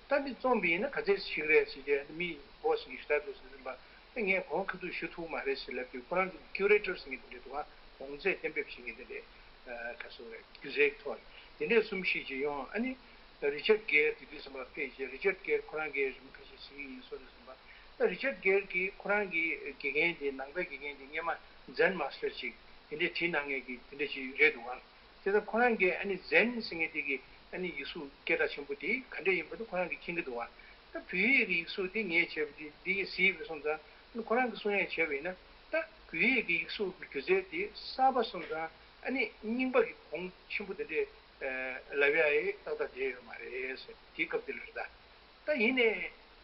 ད་འདི་བཙོང་པ་ཡིན་ན་ག་ཚད་ཞིག་རེད་ཟེར་ཏེ་མི་སྦོ་ཞིག་ཞུ་ད་འདུག་ཟེར་ཟིན་པ། ངས་གོང་ཁ་ཐུག་ཞུ་ཐུབ་མ་རེད་ཟེར་ལབ་དུས་ཁོ་རང་ཚོ་ཀིའུ་རེ་ཊར་ཟེར་མཁན་དེ་འདྲ་འདུག་ག་གོང་ཚད་གཏན་འབེབས་བྱེད་མཁན་དེ་འདྲ། ཨ། ག་ཟེར་དགོས་རེད། སྒྱུ་རྩལ་གྱི་ཐོག་ནས་དེ་འདྲས་གསུམ་བཞི་ཅིག་ཡོང་། ཨ་ནི་རི་ཅར་གེར་དེ་དུས་ཙམ་པ་ཕེབས་རྗེས་རི་ཅར་གེར་ཁོ་རང་གིས་རི་མོ་ཁ་ཤས་གཟིགས་ཀྱི་ཡིན་གསུངས་དུས་ཙམ་པ། ད་རི་ཅར་གྷེལ་གྱིས་ཁོ་རང་གི་དགེ་རྒན་དེ་ནང་པའི་དགེ་རྒན་དེ་སྔོན་མ་Zen Master ཅིག་དེ་འདྲས་བྲིས་གནང་མཁན་གྱི་དེ་འདྲས་ཅིག་རེད་འདུག་ཨང་། དེ་ལྟར་ཁོ་རང་གིས་ཨ་ནི་Zen ཟེར་མཁན་དེ་གི་ཨ་ནི་ཡིག་གཟུགས་སྐད་གྲགས་ཆེན་པོ་དེ་ག་འདྲས་ཡིན་པ་དེ་ཁོ་རང་གིས་མཁྱེན་གྱི་འདུག་ཨང་། ད་བོད་ཡིག་གི་ཡིག་གཟུགས་དེ་ངས་བྱས་པ་དེ་འདི་ཡིས་གཟིགས་པ་སོང་ཙང་ཨ་ནི་ཁོ་རང་གིས་གསུང་ཡས་བྱས་པ་ཡིན་ན། ད་བོད་ཡིག་གི་ཡིག་གཟུགས་ཀྱི་སྒྱུ་རྩལ་དེ་གསར་པ་སོང་ཙང་ཨ་ནི་རྙིང་པ་གི་གོང་ཆེན་པོ་དེ་འདྲས་ལབ་ཡ་ཡི་ཏག་ཏག་བསྡད་ཡོད་མ་རེད་ཟེར། དེའི་སྐབས་དེ་ལ་རེད་ད། ད་ཡིན་ནའི་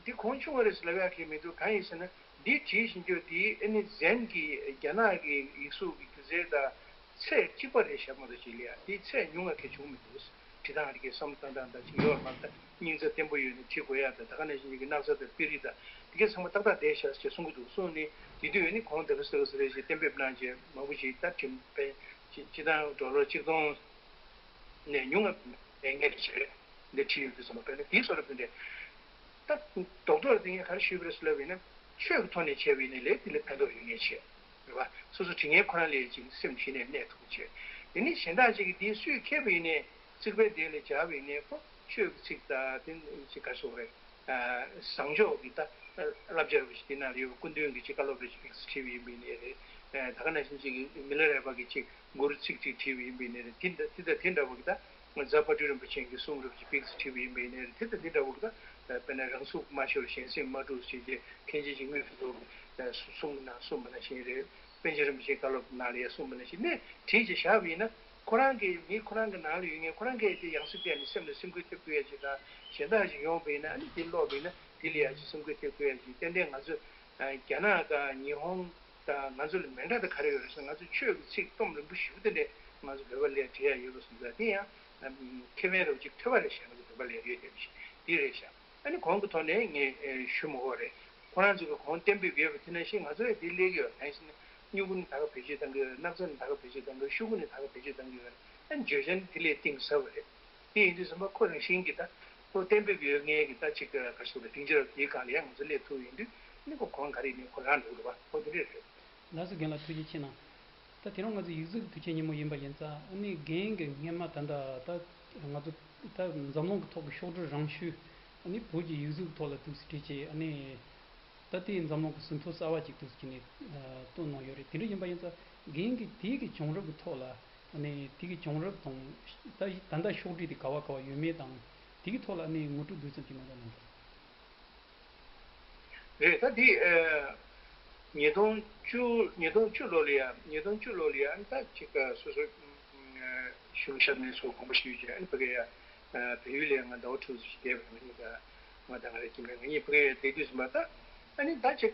འདི་གོང་ཆུང་བ་རེད་ཟེར་ལབ་ཡ་གི་མི་འདུག་གང་ཡིན་ཟེར་ན་འདི་བྲིས་བཞིན་རྒྱུ་དེ་ཨ་ནི་Zen གྱི་རྒྱ་ནག་གི་ཡིག་གཟུགས་ཀྱི་སྒྱུ་རྩལ་དང་ཚད་གཅིག་པ་རེད་བཞག་མ་གཏོགས་ཅིག་ལ་ཡ་དེ་ཚད་ཉུང་བ་གལ་བྱུང་མི་འདུག་བྲིས་སྟངས་རིགས་ཀྱི་བསམ་བློ་བཏང་སྟངས་དང་ཅིག་ཡོད་མ་རེད། ད་སྙིང་རྩ་བརྟན་པོ་ཡོད་ནས་བྲིས་དགོས་ཡ་དང་ད་ག་ནང་བཞིན་གྱི་སྣག་ཚ་དང་པི་རི་དང་དེ་གའི་ཚང་མ་ཏག་ཏག་བསྡད་ཤག་ཅེས་གསུང་གི་འདུག་གསུངས་ནས་དེ་དུས་ཨ་ནི་གོང་དེ་ག་ཟེར་ག་ཟེར་རེད་ཅེས་གཏན་འབེབས་གནང་རྗེས་མང་པོ་ཞིག་ད་བྲིས་པས་སྤྱི་བཏང་ཌོ་ལར་གཅིག་སྟོང་ནས་ཉུང་བ་ལས་ངན་རེད་བྱས་འདི་བྲིས་ཡོད་དུས་ཙམ་པ་དཔེར་ན་དེའི་བཟོ་འདྲ་དེ་འདྲས་ད་རྡོག་རྡོག་དེ་ངས་ག་རེ་ཞུས་པ་རེད་ཟེར་ལབ་པ་ཡིན་ན་ཆོས་ཀྱི་ཐོག་ནས་བྱས་པ་ཡིན་ན་ལས་དེ་ལས་ཕན་ཐོགས་ཡོད་ངེས་བྱས་རེད་བ། སོ་སོ་བྲིས་མཁན་ཁོ་རང་ལས་ཅིག་སེམས་གཞི་ནས་གནས་ཐུབ་བྱས་དེ་ནི་གཞན་དག་ཅིག་གིས་དེའི་སུས་མཁས་པ་ཡིན་ནའི་རྩིག་པའི་དེ་ལས་སྦྱར་བ་ཡིན་ནའི་ཁོ་ཆོས་ཀྱི་ཚིག་དང་དེ་ཅིག་ག་རེ་ཟེར་དགོས་རེད། བཟང་ཕྱོགས་ཀྱི་ད་བསླབ་བྱ་རུ་ཞིག་དེ་ནང་ལ་ཡོད་པའི་སྐུ་མདུན་གྱི་ཅིག་བཀའ་སློབ་རེ་ཞིག་ཕིགས་བྲིས་པ་ཡིན་པ་ཡིན་ནའི་རེད། ད་ག་ནང་བཞིན་ཅིག་མི་ལ་རས་པ་གི་ཅིག་མགུར་ཚིག་ཅིག་བྲིས་པ་ཡིན་པ་ཡིན་ནའི་རེད། དེ་འདྲ་དེ་དང་དེ་འདྲ་བོ་གི་ད་རྫ་དཔལ་སྤྲུལ་རིན་པོ་ཆེ་གི་གསུང་རུ་ཅིག་ཕིགས་བྲིས་པ་ཡིན་པ་ཡིན་ནའི་རེད། དེ་དང་དེ་འདྲ་བོ་གི་ད་དཔེར་ན་རང་ཚུགས་མ་ཤོར་གཞན་སེམས་མ་དཀྲུགས་ཞེས་ཀྱི་མཁན་ཆེན་ཅིག་དངོས་སུ་ཐུག་གསུང་གནང་གསུངས་པ་ནང་བཞིན་རེད། པཎ་ཆེན་རིན་པོ་ཆེའི་བཀའ་སློབ་ནང་ལ་ཡང་གསུངས་པ་ནང་བཞིན་ནས་བྲིས་ཅིག་བཞག་པ་ཡིན་ན། ཁོ་རང་གིས་མི་ཁོ་རང་གི་ནང་ལ་ཡོད་མཁན་ཁོ་རང་གིས་དེ་ཡང་སྲིད་བལྟས་ནས་སེམས་ལ་སེམས་འགུལ་ཐེབས་དགོས་ཡ་ཅིག་དང་གཞན་དག་ཅིག་ཡོང་བ་ཡིན་ན་ཨ་ནི་དེ་ཀློག་པ་ཡིན་ན་དེ་ལ་ཡ་ཅིག་སེམས་འགུལ་ཐེབས་དགོས་ཡ་ཅིག་ཏན་ཏན་ང་ཚོ་རྒྱ་ནག་དང་ཉི་ཧོང་དང་ང་ཚོ་ལ་མི་འདྲ་དེ་ག་རེ་ཡོད་རེད་ཟེར་ན་ང་ཚོ་ཆོས་ཀྱི་ཚིག་སྟོབས་རིང་པོ་ཞེ་པོ་དེ་འདྲས་ང་ཚོ་བོད་པ་ལ་བྲིས་ཡ་ཡོད་རེད་གསུངས་ཙང་དེ་ཡང་ཁེ་ཕན་རོགས་ཅིག་ཐོས་པ་རེད་ཤག་ང་ཚོ་བོད་པ་ལ་ཡོད་བསྡད་པ་ཞིག་འདི་རེད་ཤག་ཨ་ནི་གོང་གི་ཐོག་ནས་ངས་ཨེ་ཞུ་མི་དགོས་རེད། ཁོ་རང་ཚོ་གི་གོང་གཏན་འབེབས་ཡོད་པ་དེ་ནང་བཞིན་ང་ཚོ་ཡང་དེ་སླེབས་ཀྱི་ཡོད། གང་ཡིན་ཟེར་ན་སྨྱུ་གུ་ནི་ད་ག་བེད་སྤྱོད་གཏང་གི་ཡོད་རེད། སྣག་ཚ་ནི་ད་ག་བེད་སྤྱོད་གཏང་གི་ཡོད་རེད། ཤུ་གུ་ནི་ད་ག་བེད་སྤྱོད་གཏང་གི་ཡོད་རེད། ཨ་ནི་བརྗོད་བྱ་ནི་དེ་ལས་གཏིང་ཟབ་པ་རེད། དེ་ཡིན་དུས་ཙམ་པ་ཁོ་རང་བཞིན་གྱི་ད་ཁོ་གཏན་འབེབས་ཡོད་མཁན་གྱི་ད་ཅིག་ག་རེ་ཞུ་དགོས་རེད། སྡིངས་ཆ་དེའི་སྒང་ལ་ཡང་ང་ཚོ་སླེབས་ཐུབ་ཡོང་དུས་ནི་ཁོ་གོང་ག་རེ་ཡིན་ནའི་ཁོ་རང་འགྲོ་གི་རེད་པ། ཁོ་དེ་འདྲས་རེད། ལགས་སོ། རྒན་ལགས་ཐུགས་རྗེ་ཆེ་གནང་། ད་དེ་རིང་ང་ཚོ་ཡིག་གཟུགས་དུས་ཆེན་ཉིན་མོ་ཡིན་པ་ཡིན་ཙང་ཨ་ནི་རྒན་གྱིས་སྔས་མ་ད་ལྟ་ད་ང་ཚོ་ད་འཛམ་གླིང་གི་ཐོག་གི་ཤོག་དྲིལ་རང་ཤུལ་ཨ་ནི་བོད་ཀྱི་ཡིག་གཟུགས་ཐོག་ལ་འདུག་སེ་བྲིས་བྱས་ཨ་ནི་ད་ལྟའི་འཛམ་གླིང་གི་ཟིན་ཐོ་གསར་བ་ཅིག་འདུག་སེ་བྱས་ནས་བཏོན་གནང་ཡོད་རེད། དེ་འདྲ་ཡིན་པ་ཡིན་ཙང་རྒན་གྱིས་དེ་གི་བྱུང་རབས་ཀྱི་ཐོག་ལ་ཨ་ནི་དེ་གི་བྱུང་རབས་དང་ད་ད་ལྟ་ཤོག་དྲིལ་དེ་ག་བ་ག་བ་ཡོད་མེད་དང་དེ་གི་ཐོག་ལ་ཨ་ནི་ངོ་སྤྲོད་བསྡུས་ཙམ་ཅིག་གནང་རོགས་གནང་། རེད། ད་འདི་ཨ་ཉིས་སྟོང་བཅུ་ཉིས་སྟོང་བཅུ་ལོ་ལ་ཡ་ཉིས་སྟོང་བཅུ་ལོ་ལ་ཡ་ཨ་ནི་ད་ཅིག་སོ་སོ་གཞུང་ཞབས་ནས་སོ་དགོངས་པ་ཞུས་བྱས་ཨ་ནི་ཕ་གི་ཡ་བལ་ཡུལ་ལ་ཡ་ང་ཟླ་བ་དྲུག་ཙམ་ཞིག་བསྡད་པ་ང་གཉིས་ཀ་ང་དང་ང་རེ་ཁྱིམ་རེ་ང་གཉིས་ཕ་གི་ཡ་བསྡད་དུས་ཙམ་པ་ད་ཨ་ནི་ད་ཅིག་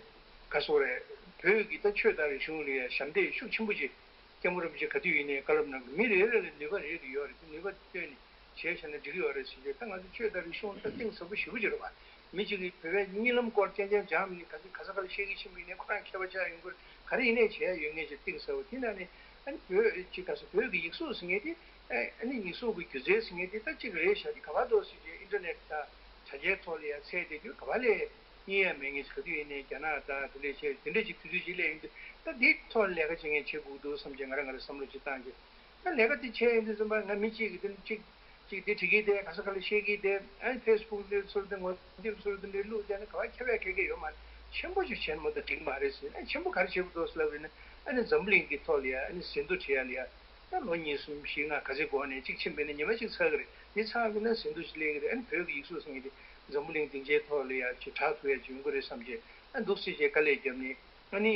ག་སོ་རེད། བོད་ཀྱི་ད་ཆོས་དང་རིག་གཞུང་ལ་ཡ་ཞབས་འདེགས་ཤུགས་ཆེན་པོ་ཅིག་སྐྱབས་མགོན་རིན་པོ་ཆེ་ག་དུས་ཡིན་ནའི་བཀའ་སློབ་གནང་གི་མི་རེ་རེ་ལ་ནུས་པ་རེ་རེ་ཡོད་རེད། དེ་ནུས་པ་བཏོན་ནས་བྱས་བྱས་ན་འགྲིག་གི་ཡོད་རེད་ཟེར་གྱི་ད་ང་ཚོ་ཆོས་དང་རིག་གཞུང་ད་གཏིང་ཟབ་པོ་ཞེ་པོ་ཅིག་རེད་བ། མི་གཅིག་གིས་བོད་པའི་གཉིད་ལམ་སྐོར་རྐྱང་རྐྱང་སྦྱངས་མི་ནི་ག་ཚོད་ག་ས་ག་ལ་བཤད་ཀྱི་ཕྱིན་པ་ཡིན་ནའི་ཁོ་རང་མཁས་པ་ཆགས་ཡོང་གི་རེད། ག་རེ་ཡིན་ནའི་བྱས་ཡ་ཡོད་ངེས་ཅིག་གཏིང་ཟབ་པོ་དེ་ནང་ནས་ཨ་ནི་བོད་ཅིག་ག་ས་བོད་ཀྱི་ཡིག་གཟུགས་ཟེར་མཁན་དེ་ཨ་ནི་ཡིག་གཟུགས་ཀྱི་སྒྱུ་རྩལ་ཟེར་མཁན་དེ་ད་གཅིག་རེད་ཤག་དེ་ག་བ་འདུག་ཟེར་གྱི་ཨིན་ཊར་ནེཊ་དང་དྲ་རྒྱའི་ཐོག་ལ་ཡ་འཚོལ་བསྡད་དུས་ག་བ་ལས་རྙེད་ཡ་མེད་ངེས་ཅིག་ག་དུས་ཡིན་ནའི་རྒྱ་ནག་དང་དེ་འདྲས་བྱས་དེ་འདྲས་ཅིག་དུས་ཚོད་ཅིག་སླེབས་ཡོང་དུས་ད་འདིའི་ཐོག་ལ་ལས་ཀ་བྱེད་མཁན་བྱེད་དགོས་འདུག་བསམ་བྱས་ང་རང་ང་རང་བསམ་བློ་ཅིག་བཏང་རྗེས། ད་ལས་ཀ་དེ་བྱས་ཡོང་དུས་ཙམ་པ་ང་མི་གཅིག་གིས་དེ་གཅིག་གཅིག་དེ་བྲིས་ཀྱི་དེ་ག་ས་ག་ལ་བཤད་ཀྱི་དེ་ཨ་ནི་ཕེ་སི་བུག་དེ་ཚུར་དེ་ངོ་དེབ་ཚུར་དེ་འདྲའི་བླུགས་དེ་ནི་ག་བ་ཁྱབ་ཡ་ག་གེ་ཡོད་མ་རེད། ཆེན་པོ་ཅིག་བྱས་ན་མ་གཏོགས་འགྲིག་མ་རེད་ཟེར། ཨ་ནི་ཆེན་པོ་ག་རེ་བྱེད་དགོས་འདུག་ཟེར་ལབ་པ་ཡིན་ན་ཨ་ནི་འཛམ་བུ་གླིང་གི་ཐོག་ལ་ཡ་ཨ་ནི་ཟིན་ཐོ་བྲིས་ཡ་ལ་ཡ་ད་ལོ་གཉིས་གསུམ་བཞི་ལྔ་ག་ཚོད་འགོར་ནས་གཅིག་ཕྱིན་པ་ཡིན་ན་ཉི་མ་གཅིག་ཚར་གི་རེད། དེ་ཚར་བ་ཡིན་ན་ཟིན་ཐོ་ཅིག་སླེབས་ཀྱི་རེད། ཨ་ནི་བོད་ཀྱི་ཡིག་གཟུགས་ཟེར་མཁན་དེ་འཛམ་བུ་གླིང་སྡིངས་ཆའི་ཐོག་ལ་ཡ་ཅིག་གྲགས་ཐུབ་ཡ་ཅིག་ཡོང་གི་རེད་བསམ་བྱས་ཨ་འདུག་སེ་བྱས་དཀའ་ལས་བརྒྱབ་ནས། ཨ་ནི་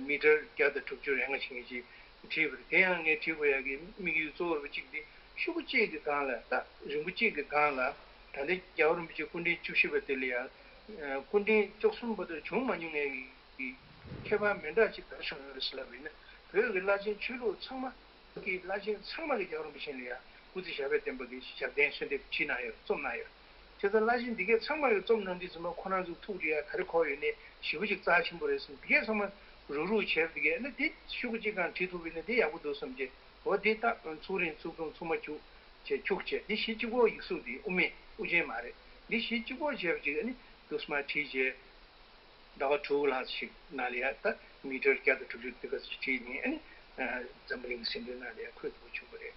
མི་ཊར་བརྒྱ་དང་དྲུག་ཅུ་རེ་ལྔ་ཕྱིན་ཅིག་བྲིས་པ་རེད། དེ་ཡང་ངས་བྲིས་དགོས་ཡག་གི་དམིགས་ཡུལ་གཙོ་བོ་རུ་གཅིག་དེ་ཤོག་གུ་གཅིག་གི་སྒང་ལ་ད་རིང་པོ་གཅིག་གི་སྒང་ལ་ད་ལྟའི་རྒྱལ་བ་རིན་པོ་ཆེ་སྐུ་ཕྲེང་བཅུ་བཞི་པ་དེ་ལ་ཡང་སྐུ་ཕྲེང་བཅུ་གསུམ་བར་དུ་བྱུང་མ་མྱོང་ངེས་ཀྱི་ཁྱད་པར་མི་འདྲ་ཅིག་ག་རེ་བྱུང་ཡོད་ཟེར་ལབ་པ་ཡིན་ན་བོད་ཀྱི་བླ་ཆེན་ཆོས་ལུགས་ཚང་མ། ཀྱི་བླ་ཆེན་ཚང་མ་གི་རྒྱལ་བ་རིན་པོ་ཆེ་ལ་ཡང་སྐུ་ཚེ་ཞབས་པད་བརྟན་པ་གི་ཞབས་བརྟན་གསོལ་འདེབས་བྲིས་གནང་ཡོད། རྩོམ་གནང་ཡོད། བྱས་ཙང་བླ་ཆེན་འདི་གས་ཚང་མ་གི་རྩོམ་གནང་དུས་ཙམ་པ་ཁོ་རང་ཚོའི་ཐུགས་ལ་ཡང་ག་རེ་འཁོར་ཡོད་ནས་ཞེ་པོ་ཅིག་རྩ་ཆེན་པོ་རེད་བསམ། འདི་གས་ཚང་མ་རུག་རུག་བྱས་པ་འདི་གས་ཨ་ནི་འདི་ཤོག་གུ་གཅིག་སྒང་བྲིས་ཐུབ་པ་ཡིན་ན་འདི་ཡག་པོ་འདུག་བསམ་བྱས། འོ་འདི་ད་ཚུགས་རིང་ཚུགས་ཐུང་ཚུགས་མ་བཅུག་བྱས་བཅུག་བྱས་འདི་གཞི་གཅིག་པོ་ཡིག་གཟུགས་འདི་དབུ་མེད་དབུ་ཅན་མ་རེད། འདི་གཞི་གཅིག་པོ་བྱས་པ་ཅིག་ཨ་ནི་འདུག་སེ་མར་བྲིས་བྱས། ཟླ་བ་དྲུག་ལྷག་ཞིག་ནང་ལ་ཡ་ད་མི་ཊར་བརྒྱ་དང་དྲུག་ཅུ་དེ་ག་ཚོད་བྲིས་ནས་ཨ་ནི་འཛམ་བུ་གླིང་ཟིན་ཐོའི་ནང་ལ་ཡ་འཁོད་ཐུབ་པ་བྱུང་བ་རེད།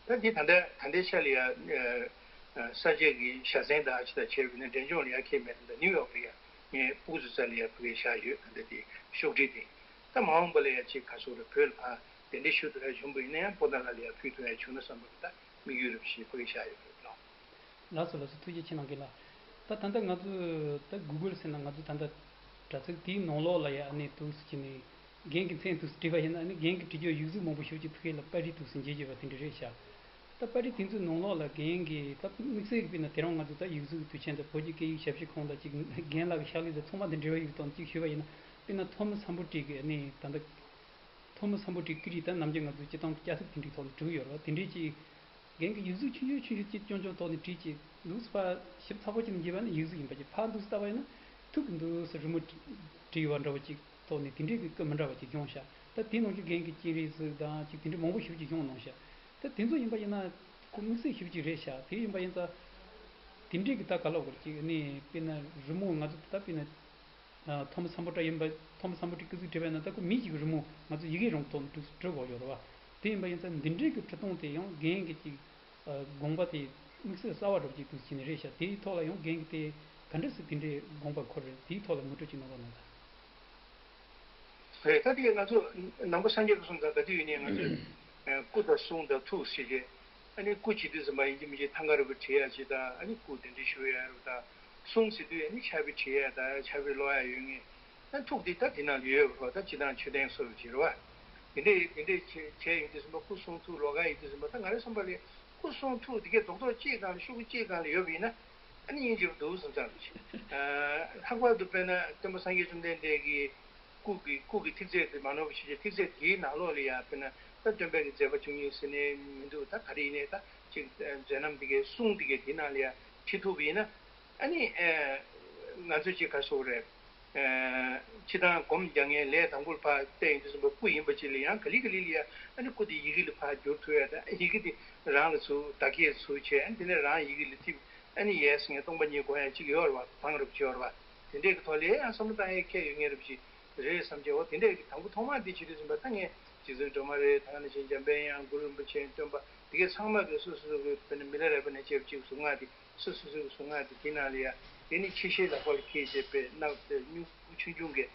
ད་འདི་ད་ལྟ་ད་ལྟའི་ཆ་ལ་ཡ་ས་སྐྱ་གི་ཞྭ་སེང་དང་ཅི་དང་བྱས་པ་ཡིན་ན་འབྲས་ལྗོངས་ལ་ཡ་ཁྱད་མེད་ད་ནིའུ་ཡོག་ལ་ཡ་ ངས་ཕྲུ་གུ་ཚོའི་རྩ་ལ་ཡ་ཕ་གིར་བཞག་ཡོད། ད་ལྟ་དེ་ཤོག་དྲིལ་དེ། ད་མ་འོངས་པ་ལ་ཡ་ཅིག་ག་སོགས་རེད། བོད་ལ་ཕར་གདན་འདྲེན་ཞུ་ཐུབ་ཡ་བྱུང་བ་ཡིན་ན་ཡང་པོ་ཏཱ་ལ་ལ་ཡ་ཕུལ་ཐུབ་ཡ་བྱུང་ན་བསམ་པ་གི་ད་དམིགས་ཡུལ་རེད་ཞེས་ཕ་གིར་བཞག་ཡོད་རེད་ལགས། ལགས་སོ་ལགས་སོ། ཐུགས་རྗེ་ཆེ་གནང་གི་ལགས། ད་ད་ལྟ་ང་ཚོས་ད་གུ་གུལ་ཟེར་ན་ང་ཚོས་ད་ལྟ་དྲ་ཚིགས་དེའི་ནང་ལོགས་ལ་ཡ་ཨ་ནི་འདུག་སེ་བྱས་ནས་རྒན་གྱི་མཚན་འདུག་སེ་བྲིས་པ་ཡིན་ན་ཨ་ནི་རྒན་གྱིས་བྲིས་རྒྱུ་ཡིག་གཟུགས་མང་པོ་ཞེ་པོ་ཅིག་ཐུག་ཡས་ལ་པར་རིས་འདུག་སེ་མཇལ་རྒྱུ་བ་དེ་འདྲ་རེད་ཤག་ད་པར་རིས་དེ་ཚོའི་ནང་ལོགས་ལ་རྒན་གྱིས་ད་དམིགས་བསལ་གྱི་དཔེར་ན་དེ་རིང་ང་ཚོ་ད་ཡིག་གཟུགས་གི་དུས་ཆེན་དང་བོད་ཀྱི་སྐད་ཡིག་ཞབས་ཕྱི་ཁང་དང་ཅིག་རྒན་ལགས་ཀྱི་ཕྱག་ལས་དང་ཚང་མ་དང་འབྲེལ་བ་ཡོད་དང་ཅིག་ཞུས་པ་ཡིན་ན། དཔེར་ན་ཐོན་མི་སམ་བྷོ་ཊ་གི་ཨ་ནི་ད་ལྟ་ཐོན་མི་སམ་བྷོ་ཊའི་སྐད་རིགས་ད་ནམ་རྒྱུན་ང་ཚོས་སྤྱིར་བཏང་གི་སྐྱ་སེར་དེ་འདྲའི་ཐོག་ལ་འབྲི་གི་ཡོད་རེད་བ། དེ་འདྲའི་ཅིག་རྒན་གྱིས་ཡིག་གཟུགས་ཆུང་ཆུང་ཆུང་ཆུང་ཅིག་ཅུང་ཅུང་ཐོག་ནས་བྲིས་ཅིག་འདུག་སེ་ཕར་ཞིབ་ཚགས་པོ་ཅིག་ནས་བརྗེས་པ་ནི་ཡིག་གཟུགས་ཡིན་པ་ཅིག་ཕར་འདུག་སེ་ལྟ་བ་ཡིན་ན་ཐུག་གི་འདུག་སེ་རི་མོ་བྲིས་བྲིས་པ་འདྲ་བ་ཅིག་ཐོག་ནས་དེ་འདྲའི་གི་སྐུ་མི་འདྲ་བ་ཅིག་བྱུང་ཤག་ད་དེའི་ནང་གི་རྒན་གྱི་སྤྱན་རས་གཟིགས་དང་ཅིག་དེ་འདྲའི་མང་པོ་ཞེ་པོ་ཅིག་བྱུང་གནང་ཤག་ད་དེ་ཚོ་ཡིན་པ་ཡིན་ན་ཁོ་དམིགས་བསལ་ཞེ་པོ་ཅིག་རེད་ཤག་དེ་ཡིན་པ་ཡིན་ཙང་དེ་འདྲའི་གི་ད་ག་ལབ་དགོས་རེད། ཅིག་ནས་དཔེར་ན་རི་མོ་ང་ཚོ་ད་དཔེར་ན། ཐོམ་སམ་བྷོ་ཊ་ཡིན་པ། ཐོམ་སམ་བྷོ་ཊའི་སྐུ་གཟུགས་བྲིས་པ་ཡིན་ན་ད་ཁོ་མི་གཅིག་གི་རི་མོ་ང་ཚོ་ཡི་གེ་རང་ཐོག་ནས་བྲིས་བྲིས་དགོས་ཡོད་རེད་བ། དེ་ཡིན་པ་ཡིན་ཙང་འདི་འདྲའི་གི་འབྲི་སྟངས་དེ་ཡང་རྒན་གྱི་ཅིག་དགོངས་པ་དེ་དམིགས་བསལ་གསར་བ་འདྲ་པོ་ཅིག་འདུག་བྱས་ནས་རེད་ཤག་དེའི་ཐོག་ལ་ཡང་རྒན་གྱིས་དེ་ག་འདྲ་སེ་དེ་འདྲའི་དགོངས་པ་འཁོར་རེད། དེའི་ཐོག་ལ་ངོ་སྤྲོད་ཅིག་གནང་རོགས་གནང་དང་། རེད། ད་དེ་ང་ཚོ་ནང་པ་སངས་རྒྱས་ཀྱི་གསུང་དང་ག་དུས་ཡིན་ནའི་ང་ཚོས་སྐུ་དང་གསུང་དང་ཐུགས་ཟེར་གྱི། ཨ་ནི་སྐུ་བྱེད་དུས་ཙམ་པ་ཡིན་གཅིག་མིན་གཅིག་ཐང་ག་རིང་པོ་བྲིས་ཡ་ཅིག་དང་། ཨ་ནི་སྐུ་གདན་འདྲེན་ཞུ་ཡ་རེད་དང་། གསུང་ཟེར་དུས་ཨ་ནི་ཕྱག་དཔེ་བྲིས་ཡ་དང་ཕྱག་དཔེ་ཀློག་ཡ་ཡོད་ངེས། ཨ་ཐུགས་དེ་ད་དེ་ནང་ལ་ཡོད་རེད་བ། ད་སྤྱིར་བཏང་མཆོད་རྟེན་སོགས་ལ་བྱེད་རེད་བ། དེ་འདྲས་དེ་འདྲས་བྱས་བྱས་ཡོང་དུས་ཙམ་པ་སྐུ་གསུང་ཐུགས་ཀློག་ག་ཡོང་དུས་ཙམ་པ་ད་ང་རའི་བསམ་པ་ལ་སྐུ་གསུང་ཐུགས་དེ་གའི་རྡོག་རྡོག་གཅིག་སྒང་ལ་ཤོག་གུ་གཅིག་སྒང་ལ་ཡོད་པ་ཡིན་ན་ཨ་ནི་སྙིང་རྗེ་པོ་འདུག་བསམ་བསམ་ལ་བྱེད། ལྷག་པར་དུ་དཔེར་ན་སྟོན་པ་སངས་རྒྱས་བཅོམ་ལྡན་འདས་ཀྱི་སྐུ་གི་སྐུ་གི་ཐིག་ཚད་དེ་མ་ནོར་བ་ཞིག་བྱས། ཐིག་ཚད་དེའི་ནང་ལོགས་ལ་ཡང་དཔེར་ན་ད་སྟོན་པའི་གི་མཛད་པ་བཅུ་གཉིས་ཟེར་ནས་མི་འདུག་ད་ག་རེ་ཡིན་ནའི་ད་ཅིག་མཛད་རྣམ་དེ་གའི་གསུང་དེ་གའི་དེ་ནང་ལ་ཡང་བྲིས་ཐུབ་པ་ཡིན་ན་ཨ་ནི་ང་ཚོས་ཅིག་ག་རེ་ཟེར་དགོས་རེད། སྤྱིར་བཏང་སྒོམ་རྒྱག་མཁན་ལས་དང་པོར་ཕར་བལྟས་ཡོང་དུས་ཙམ་པ་སྐུ་ཡིན་པ་ཅིག་ལ་ཡང་ག་ལེ་ག་ལེ་ལ་ཡང་ཨ་ནི་སྐུ་དེ་ཡི་གེ་ལ་ཕར་བསྒྱུར་ཐུབ་ཡ་དང་། ཡི་གེ་དེ་རང་ལ་ཚུར་བརྡ་སྐད་ཚུར་བྱས། ཨ་ནི་དེ་ནས་རང་ཡི་གེ་ལ་ཐིམ། ཨ་ནི་ཡས་ཟེར་མཁན་སྟོང་པ་ཉིད་སྒོམ་ཡ་ཅིག་ཡོད་རེད་བ། བང་རབས་ཅིག་ཡོད་རེད་བ། དེ་འདྲས་ཀྱི་ཐོག་ལ་ཡང་བསམ་བློ་བཏང་ཡ་ཁྱད་ཡོད་མཁན་རེད་པ་ཅིག་རེད་བསམ་བྱས། འོ་དེ་འདྲས་ཀྱི་དང་པོ་ཐོག་མ་འདི་བྱེད་དུས་ཙམ་པ་ད་ངས་རྗེ་བཙུན་སྒྲོལ་མ་རེད། ད་ག་ནང་བཞིན་འཇམ་དཔལ་དབྱངས། གུ་རུ་རིན་པོ་ཆེ། སྟོན་པ་དེ་གའི་ཚང་མ་གི་སོ་སོ་སོ་གི་དཔེར་ན་མི་ལ་རས་པ་ནས་བྱས་པ་ཅིག་གཟུངས་སྔགས་དེ། སོ་སོ་སོའི་གཟུངས་སྔགས་དེ་དེ་ནང་ལ་ཡ། དེ་ནི་ཆེ་བཞེས་ལག་པ་ལ་འཁྱེར་བྱས་པའི་སྣ་དེ་སྨྱུ་གུ་ཆུང་ཆུང་གི།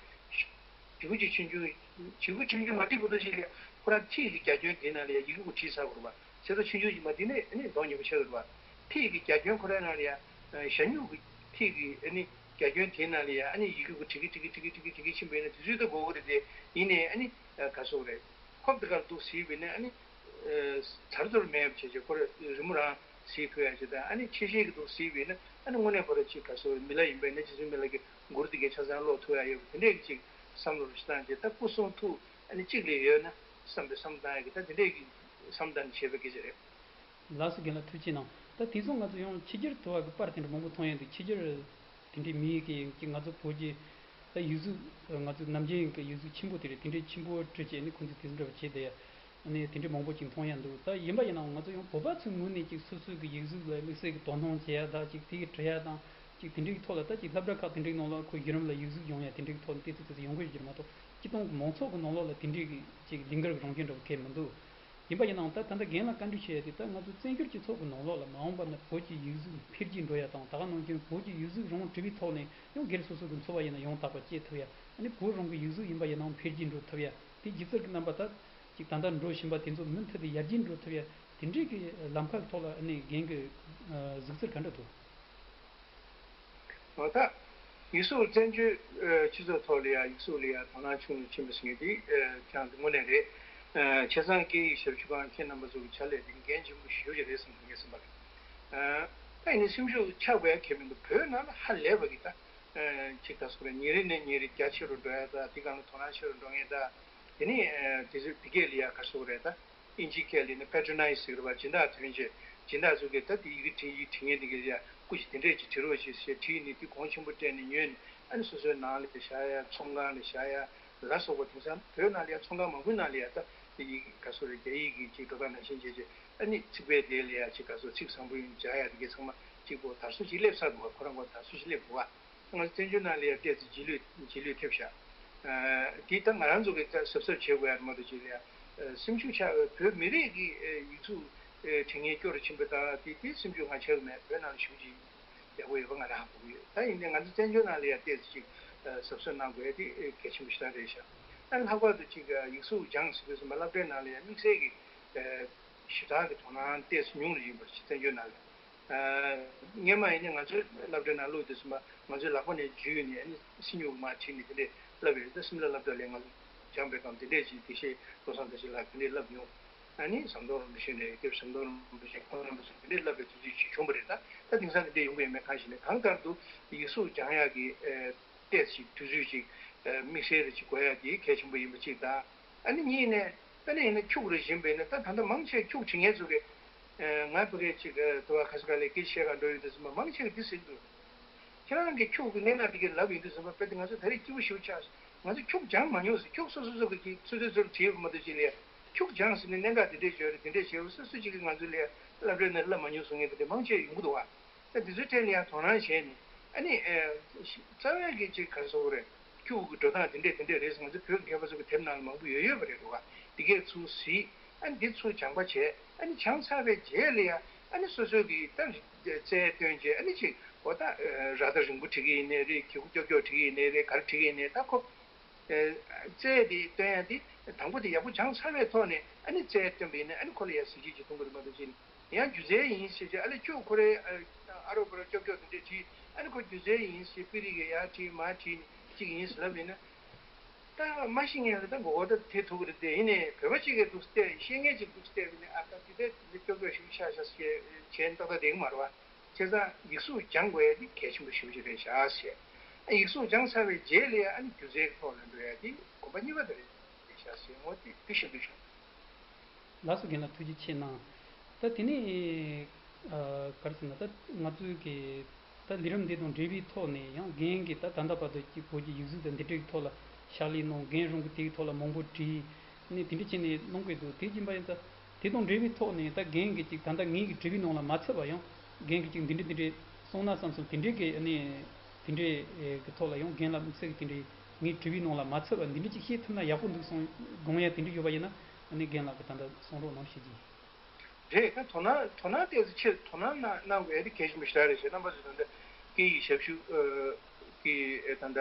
བྱིའུ་གཅིག་ཆུང་ཆུང་། བྱིའུ་ཆུང་ཆུང་མ་བྲིས་པ་དང་ཅིག་ལ་ཁོ་རང་ཐིག་གི་རྒྱ་ཁྱོན་དེ་ནང་ལ་ཡ་ཡི་གེ་གུ་བྲིས་ཚར་དགོས་རེད་པ། བྱས་ཙང་ཆུང་ཆུང་ཅིག་མ་དེ་ནས་ཨ་ནི་མདོག་ཉེས་པོ་ཆགས་ཀྱི་རེད་པ། ཐིག་གི་རྒྱ་ཁྱོན་ཁོ་རང་ནང་ལ་ཡ་ཞྭ་སྨྱུག་གི་ཐིག་གི་ཨ་ནི་རྒྱ་ཁྱོན་དེ་ནང་ལ་ཡ་ཨ་ནི་ཡི་གེ་གུ་བྲིས་ཀྱི་བྲིས་ཀྱི་བྲིས་ཀྱི་བྲིས་ཀྱི་བྲིས་ཀྱི་ཕྱིན་པ་ཡིན་ན་དུས་ཚོད་ད་འགོར་གྱི་རེད་དེ། ཡིན་ནའི་ཨ་ནི་ག་རེ་ཟེར་དགོས་རེད། ཁོ་དེ་གར་འདུག་གཟིགས་པ་ཡིན་ན་ཨ་ནི། ཚར་ཚུར་མེད་པ་བྱས་བྱས་ཁོ་རང་རི་མོ་རང་གཟིགས་ཐུབ་ཡ་བྱས་དང་། ཨ་ནི་ཆེ་བཞེས་ཀྱི་འདུག་གཟིགས་པ་ཡིན་ན་ཨ་ནི་དངོས་གནས་ཁོ་རང་ཅིག་ག་རེ་ཟེར་དགོས་རེད། མི་ལ་ཡིན་པ་ཡིན་ན་རྗེ་བཙུན་མི་ལ་གི་མགུར་དེ་གའི་ཆ་ཚང་ཀློག་ཐུབ་ཡ་ཡོད་པ་དེ་འདྲས་ཀྱི་ཅིག་བསམ་བློ་རུ་ཞིག་བཏང་བྱས། ད་སྐུ་གསུང་ཐུགས་ཨ་ནི་གཅིག་ལས་ཡོད་ན་བསམ་པའི་བསམ་བཏང་ཡ་གི་ད་དེ་འདྲས་ཀྱི་བསམ་བཏང་ནས་བྱས་པའི་སྐད་ཆ་རེད། ལགས་སོ། རྒན་ལགས་ཐུགས་རྗེ་གནང་། ད་དེང་སང་ང་ཚོ་ཡང་ཕྱི་རྒྱལ་དུ་བ་གི་པར་དེ་འདྲ་མང་པོ་མཐོང་ཡ་འདུག་ཕྱི་རྒྱལ་དེ་འདྲའི་མི་གི་ཀྱི་ང་ཚོ་བོད་ཀྱི་ད་ཡིག་གཟུགས། ང་ཚོ་ནམ་རྒྱུན་གྱི་ཡིག་གཟུགས་ཆེན་པོ་དེ་རེད། དེ་འདྲའི་ཆེན་པོ་བྲིས་བྱས་ནས་ཁོང་ཚོས་དེ་འདྲ་བྱས་བསྡད་ཡ། ཨ་ནི་དེ་འདྲའི་མང་པོ་ཅིག་མཐོང་ཡ་འདུག་ད་ཡིན་པ་ཡིན་ནའང་ང་ཚོ་ཡང་བོད་པ་ཚོའི་ངོས་ནས་ཅིག་སོ་སོའི་གི་ཡིག་གཟུགས་ལ་དམིགས་བསལ་གྱི་དོ་སྣང་བྱེད་ཡ་དང་། ཅིག་དེ་གི་བྲི་ཡ་དང་། ཅིག་དེ་འདྲའི་ཐོག་ལ་ད་ཅིག་སློབ་གྲྭ་ཁག་དེ་འདྲའི་ནང་ལ་ཁོ་བརྒྱུད་རིམ་ལ་ཡིག་གཟུགས་སྦྱོང་ཡ་དེ་འདྲའི་ཐོག་ཏོག་ཙམ་ཏོག་ཙམ་ཡོང་གི་ཡོད་རེད་མ་གཏོགས། སྤྱིར་བཏང་གི་མང་ཚོགས་ཀྱི་ནང་ལོགས་ལ་དེ་འདྲའི་གི་ཅིག་ལིང་ག་རང་བཞིན་འདྲ་བོ་གང་ཡང་མི་འདུག་ཡིན་པ་ཡིན་ནའང་ད་ད་ལྟ་རྒན་ལགས་བཀའ་འདྲི་བྱས་ཏེ། ད་ང་ཚོ་བཙན་བྱོལ་སྤྱི་ཚོགས་ཀྱི་ནང་ལོགས་ལ་མ་འོངས་པ་ན་བོད་ཀྱི་ཡིག་གཟུགས་འཕེལ་རྒྱས་འགྲོ་ཡ་དང་། ད་ག་ནང་བཞིན་བོད་ཀྱི་ཡིག་གཟུགས་རང་བྲིས་པའི་ཐོག་ནས་ཡང་སྒེར་སོ་སོ་གི་འཚོ་བ་ཡིན་ན་ཡང་དག་པ་སྐྱེལ་ཐུབ་ཡ། ཨ་ནི་བོད་རང་གི་ཡིག་གཟུགས་ཡིན་པ་ཡིན་ནའང་འཕེལ་རྒྱས་འགྲོ་ཐུབ་ཡ། དེ་སྒྱུ་རྩལ་གྱི་རྣམ་པ་ད་ཅིག་ད་ལྟ་འགྲོ་བཞིན་པ་དེ་ཚོ་མུ་མཐུད་དེ་ཡར་རྒྱས་འགྲོ་ཐུབ་ཡ། དེ་འདྲའི་གི་ལམ་ཁ་གི་ཐོག་ལ་ཨ་ནི་རྒན་གྱི་གཟིགས་ཚུལ་ག་འདྲ་འདུག་འོ་ད། ཡིག་གཟུགས་བཙན་བྱོལ་སྤྱི་ཚོགས་ཐོག་ལ་ཡང་ཡིག་གཟུགས་ལ་ཡང་དོ་སྣང་ཆུང་རུ་ཕྱིན་པ་ཟེར་མཁན་དེ་ཀྱང་དངོས་གནས་རེད། བྱས་ཙང་སྐད་ཡིག་ཞབས་ཞུ་ཁང་ཁྱེད་རྣམ་པ་ཚོ་གི་ཕྱག་ལས་དེ་འགན་ཆེན་པོ་ཞེ་པོ་ཅིག་རེད་བསམ་གི་ངའི་བསམ་པ་རེད། ད་ཡིན་ནའི་སེམས་ཤུགས་ཆག་དགོས་ཡ་གང་ཡང་མི་འདུག་བོད་ནང་ལ་ཧ་ལས་པ་གི་ད་ཅིག་ད་སོ་རེད། ཉིན་རེ་ནས་ཉིན་རེ་རྒྱ་ཆེ་རུ་འགྲོ་ཡ། ད་དེ་སྒང་ལ་དོ་སྣང་ཆེ་རུ་འགྲོ་མཁན། ད་དེ་ནས་དེ་ཚོ་དེ་གས་ལ་ཡ་ག་རེ་ཟེར་དགོས་རེད། ད་ཨིན་ཇིའི་སྐད་ལ་ནི་པེ་ཊྲོ་ནའི་ཛི་ཟེར་གི་རེད་པ། སྦྱིན་བདག་དོན་བྱེད། སྦྱིན་བདག་ཚོ་གིས་ད་དེ་ཡི་གེ་བྲིས་ཡིག་བྲིས་མཁན་དེ་གས་ལ་ཡ་སྐུ་མཁྱེན་དེ་འདྲས་ཅིག་བྲིས་རོགས་བྱེད་ཟེར་བྲིས་ནས་དེ་གོང་ཆེན་པོ་སྤྲད་ནས་ཉོས་ནས་ཨ་ནི་སོ་སོའི་ནང་ལ་བཞག་ཡ། ཚོང་ཁང་ལ་བཞག་ཡ་ལ་སོགས་པ། དེང་སང་བོད་ནང་ལ་ཡ་ཚོང་ཁང་མང་པོའི་ནང་ལ་ཡ་ད་དེ་ཡི་གེ་ག་རེ་ཟེར་དགོས་རེད། རྒྱ་ཡིག་གི་ཅིག་འགྲོ་སྟངས་ནང་བཞིན་བྱས་བྱས། ཨ་ནི་ཚིག་པའི་དེ་ལ་ཡ་ཅིག་ག་རེ་ཟེར་དགོས། ཚིག་བཟང་པོ་ཡིན་སྦྱར་ཡ་དེ་གས་ཚང་མ་ཅིག་གོ་དར་སྲོལ་ཅིག་སླེབས་ཚར་འདུག་པ། ཁོ་རང་གོ་དར་སྲོལ་ཅིག་སླེབས་འདུག་པ། ང་ཚོ་བཙན་བྱོལ་ནང་ལ་ཡང་ཏོག་ཙམ་རྗེས་ལུས་རྗེས་ལུས་ཐེབས་ཤག་དེ་ད་ང་རང་ཚོ་གིས་ད་གཟབ་གཟབ་བྱེད་དགོས་ཡ་མ་གཏོགས་ཅིག་ལ་ཡ། སེམས་ཤུགས་ཆག་བོད་མི་རིགས་ཀྱི་ཡིག་གཟུགས་དྲན་མཁན་སྐྱོ་རུ་ཕྱིན་པ་ད་དེ་དེ་སེམས་ཤུགས་ང་ཆག་གི་མེད། བོད་ནང་ལ་བཞུགས་ཀྱི་ཡིན། ཡག་པོ་ཡོད་པ་ང་རང་ཧ་གོ་གི་ཡོད། ད་ཡིན་ནའི་ང་ཚོ་བཙན་བྱོལ་ནང་ལ་ཡང་ཏོག་ཙམ་ཅིག་གཟབ་གཟབ་གནང་དགོས་ཡ་དེ་གལ་ཆེན་པོ་ཞེ་དྲག་རེད་ཤག་ཨ་ནི་ལྷག་པར་དུ་ཅིག་ཡིག་གཟུགས་སྦྱངས་ཟེར་དུས་ཙམ་པ་སློབ་གྲྭའི་ནང་ལ་ཡང་དམིགས་བསལ་གྱི་ཞེ་དྲག་གི་དོ་སྣང་ཏོག་ཙམ་ཉུང་རུ་ཡིན་པ་ཞིག་བཙན་བྱོལ་ནང་ལ། སྔོན་མ་ཡིན་ན་ང་ཚོའི་སློབ་གྲྭའི་ནང་བླུགས་དུས་ཙམ་པ་ང་ཚོའི་ལག་པ་ནས་འཇུས་ནས་ཨ་ནི་སེམས་ཉུག་མར་བྲིས་ནས་དེ་འདྲས་བསླབས་ཡོད། ད་སིམ་ལ་སློབ་གྲྭ་ལ་ང་ཚོ་སྦྱངས་པའི་སྐབས་དེ་འདྲས་ཅིག་དགེ་བཤེས་བློ་བཟང་དར་ཞིང་ལགས་དེ་འདྲས་བསླབས་མྱོང་། ཨ་ནི་ཟམ་གདོང་རིན་པོ་ཆེ་ནས་སྐྱབས་ཟམ་གདོང་རིན་པོ་ཆེ་ཁོང་རྣམ་པ་ཚོ་དེ་འདྲས་བསླབས་པའི་དུས་ཚོད་ཅིག་བྱུང་བ་རེད། ད་ད་དེང་སང་དེ་འདྲས་ཡོང་གི་ཡོད་མེད་གང་ཤེས་ནས། གང་ལྟར་དུ་ཡིག་གཟུགས་སྦྱང་ཡག་གི་ཨ་ཏོག་ཙམ་ཅིག་དུས་ཚོད་ཅིག་ཨ་དམིགས་བསལ་རེ་ཅིག་དགོས་ཡག་དེ་གལ་ཆེན་པོ་ཡིན་པ་གཅིག་དང་། ཨ་ནི་གཉིས་ནས་དཔེར་ན་ཡིན་ན་ཁྱུག་རེ་བཞིན་པས་ན་ད་ད་ལྟ་མང་ཆེ་ཁྱུག་བྲིས་མཁན་ཚོ་གི་ཨ་ང་ཕ་གིར་ཅིག་ཨ་དུ་བ་ཁ་ས་ག་ལས་སྐད་ཆ་བཤད་ག་འགྲོ་ཡོད་དུས་ཙམ་པ་མང་ཆེ་གི་འདི་ཟེར་འདུག་ཁྱེད་རང་གི་ཁྱུག་གི་གནད་འགག་དེ་གའི་ལབ་ཡོང་དུས་ཙམ་པ་དཔེ་དེ་ང་ཚོ་ད་རེས་སྐྱིད་པོ་ཞེ་པོ་ཆགས། ང་ཚོ་ཁྱུག་སྦྱངས་མ་མྱོང་ཟེར། ཁྱུག་སོ་སོ་སོ་གི་ཚོད་ཚོད་ཚོད་བྲིས་ཡོད་པ་མ་གཏོགས་ཅིག་ལས་ཁྱུག་སྦྱངས་ཟེར་ནས་གནད་འགག་དེ་འདྲས་བརྗོད་རེད། དེ་འདྲས་བྱས་པ་སོ་སོ་ཅིག་གིས་ང་ཚོ་ལས་སློབ་གྲྭའི་ནང་བསླབ་མ་མྱོང་གསུང་མཁན་དེ་འདྲས་མང་ཆེ་ཡོང་གི་འདུག་བ། ད་དེ་ཚོའི་གྲས་ལ་ཡང་དོ་སྣང་བྱས་ནས་ཨ་ནི་ཨེ་རྩ་བའི་གི་ཅིག་ག་རེ་ཟེར་དགོས་རེད། ཁྱུག་གི་འགྲོ་སྟངས་དེ་འདྲས་དེ་འདྲས་རེད་ཟེར། ང་ཚོ་བོད་ཀྱི་མཁས་པ་ཚོ་གི་དེབ་ནང་ལ་མང་པོ་ཡོད་ཡོད་པ་རེད་འདུག་བ། དེ་གས་ཚུར་གཟིགས། ཨ་ནི་འདི་ཚུར་སྦྱངས་པ་བྱས། ཨ་ནི་སྦྱངས་ཚར་བའི་རྗེས་ལ་ཡང་ཨ་ནི་སོ་སོའི་གི་ད་རྩལ་སྟོན་བྱས། ཨ་ནི་ཅིག་འོ་ད་ར་ད་རིང་པོ་བྲི་གི་ཡིན་ནའི་རེད། གི་གུ་ཀྱོག་ཀྱོག་བྲི་གི་ཡིན་ནའི་རེད། ག་རེ་བྲི་གི་ཡིན་ནའི་ད་ཁོ་རྩལ་དེ་སྟོན་ཡ་དེ་དང་པོ་དེ་ཡག་པོ་སྦྱངས་ཚར་བའི་ཐོག་ནས་ཨ་ནི་རྩལ་སྟོན་པ་ཡིན་ན་ཨ་ནི་ཁོ་ལ་ཡ་གཟི་བརྗིད་ཅིག་མཐོང་གི་རེད་མ་གཏོགས་ཅིག་ཡང་སྒྱུ་རྩལ་ཡིན་ཟེར་བྱས་ཨ་ལས་ཁྱོད་ཁོ་རེ་ཨ་རོ་པ་རོ་ཀྱོག་ཀྱོག་དེ་འདྲས་བྲིས། ཨ་ནི་ཁོ་སྒྱུ་རྩལ་ཡིན་ཟེར་པི་རི་གས་ཡར་བྲིས་མར་བྲིས་ནས་གཅིག་ཡིན་ཟེར་ལབ་ཡིན་ན། ད་མ་ཤེས་མཁན་ལ་ད་མགོ་སྐོར་ད་དེ་ཐུག་གི་རེད་དེ། ཡིན་ནའི་བོད་པ་གཅིག་གིས་འདུག་སྟེ་ཤེས་མཁན་གཅིག་འདུག་སྟེ་ཡིན་ནའི་ཨ་ད་དེ་འདྲས་དེ་འདྲས་ཀྱོག་ཀྱོག་ཞིག་ཤ་ཤ་ཟེར་བྱས་ཏག་ཏག་བསྡད་ཀྱི་མ་རེད་བ། བྱས་ཙང་ཡིག་གཟུགས་སྦྱང་དགོས་ཡ་དེ་གལ་ཆེན་པོ་ཞེ་པོ་ཅིག་རེད་ཤག་ཟེར། ཨ་ཡིག་གཟུགས་སྦྱངས་ཚར་བའི་རྗེས་ལ་ཡ་ཨ་ནི་སྒྱུ་རྩལ་གྱི་ཐོག་ལ་འགྲོ་ཡ་དེ་གོམ་པ་གཉིས་པ་དེ་རེད་ཤག་ཟེར། འོ་དེ་དེ་ཤེས་འདོད་བྱུང་། ལགས་སོ། རྒན་ལགས་ཐུགས་རྗེ་ཆེ་གནང་། ད་དེ་ནས་ཨ་ག་རེ་ཟེར་ན། ད་ང་ཚོའི་གི་ད་ལས་རིམ་འདི་དང་འབྲེལ་བའི་ཐོག་ནས་ཡང་རྒན་གྱིས་ད་ད་ལྟ་བར་དུ་ཀྱི་བོད་ཀྱི་ཡིག་གཟུགས་དང་འདི་འདྲའི་ཐོག་ལ་ཕྱག་ལས་གནང་། རྒན་རང་གིས་དེའི་ཐོག་ལ་མང་པོ་བྲིས་ནས་དེ་འདྲ་བྱས་ནས་གནང་གི་འདུག་དེ་ཡིན་པ་ཡིན་ཙང་དེ་དང་འབྲེལ་བའི་ཐོག་ནས་ད་རྒན་གྱིས་ཅིག་ད་ལྟ་ངེད་ཀྱི་དྲི་བའི་ནང་ལ་མ་ཚུད་པ་ཡང་རྒན་གྱིས་ཅིག་འདི་འདྲ་འདི་འདྲ་གསུངས་ན་བསམ་སོང་། དེ་འདྲའི་གི་ཨ་ནི་དེ་འདྲའི་གི་ཐོག་ལ་ཡང་རྒན་ལ་དམིགས་བསལ་གྱི་དེ་འདྲའི་ངའི་དྲི་བའི་ནང་ལ་མ་ཚུད་པ་འདི་འདྲ་ཅིག་བཤད་ཐུབ་ན་ཡག་པོ་འདུག་གསུངས་དགོངས་ཡ་དེ་འདྲ་ཡོད་པ་ཡིན་ན། ཨ་ནི་རྒན་ལགས་ཀྱིས་ད་ལྟ་གསུང་རོགས་གནང་ཞུ་རྒྱུ་ཡིན། རེད། ད་དོ་སྣང་དོ་སྣང་ཏོག་ཙམ་ཆེ་དོ་སྣང་གནང་དགོས་ཡ་དེ་གལ་ཆེན་པོ་ཞེ་དྲག་རེད་ཞེས་རྣམ་པ་ཚོས་ད་ལྟ་སྐད་ཡིག་ཞབས་ཞུ་གི་ད་ལྟ་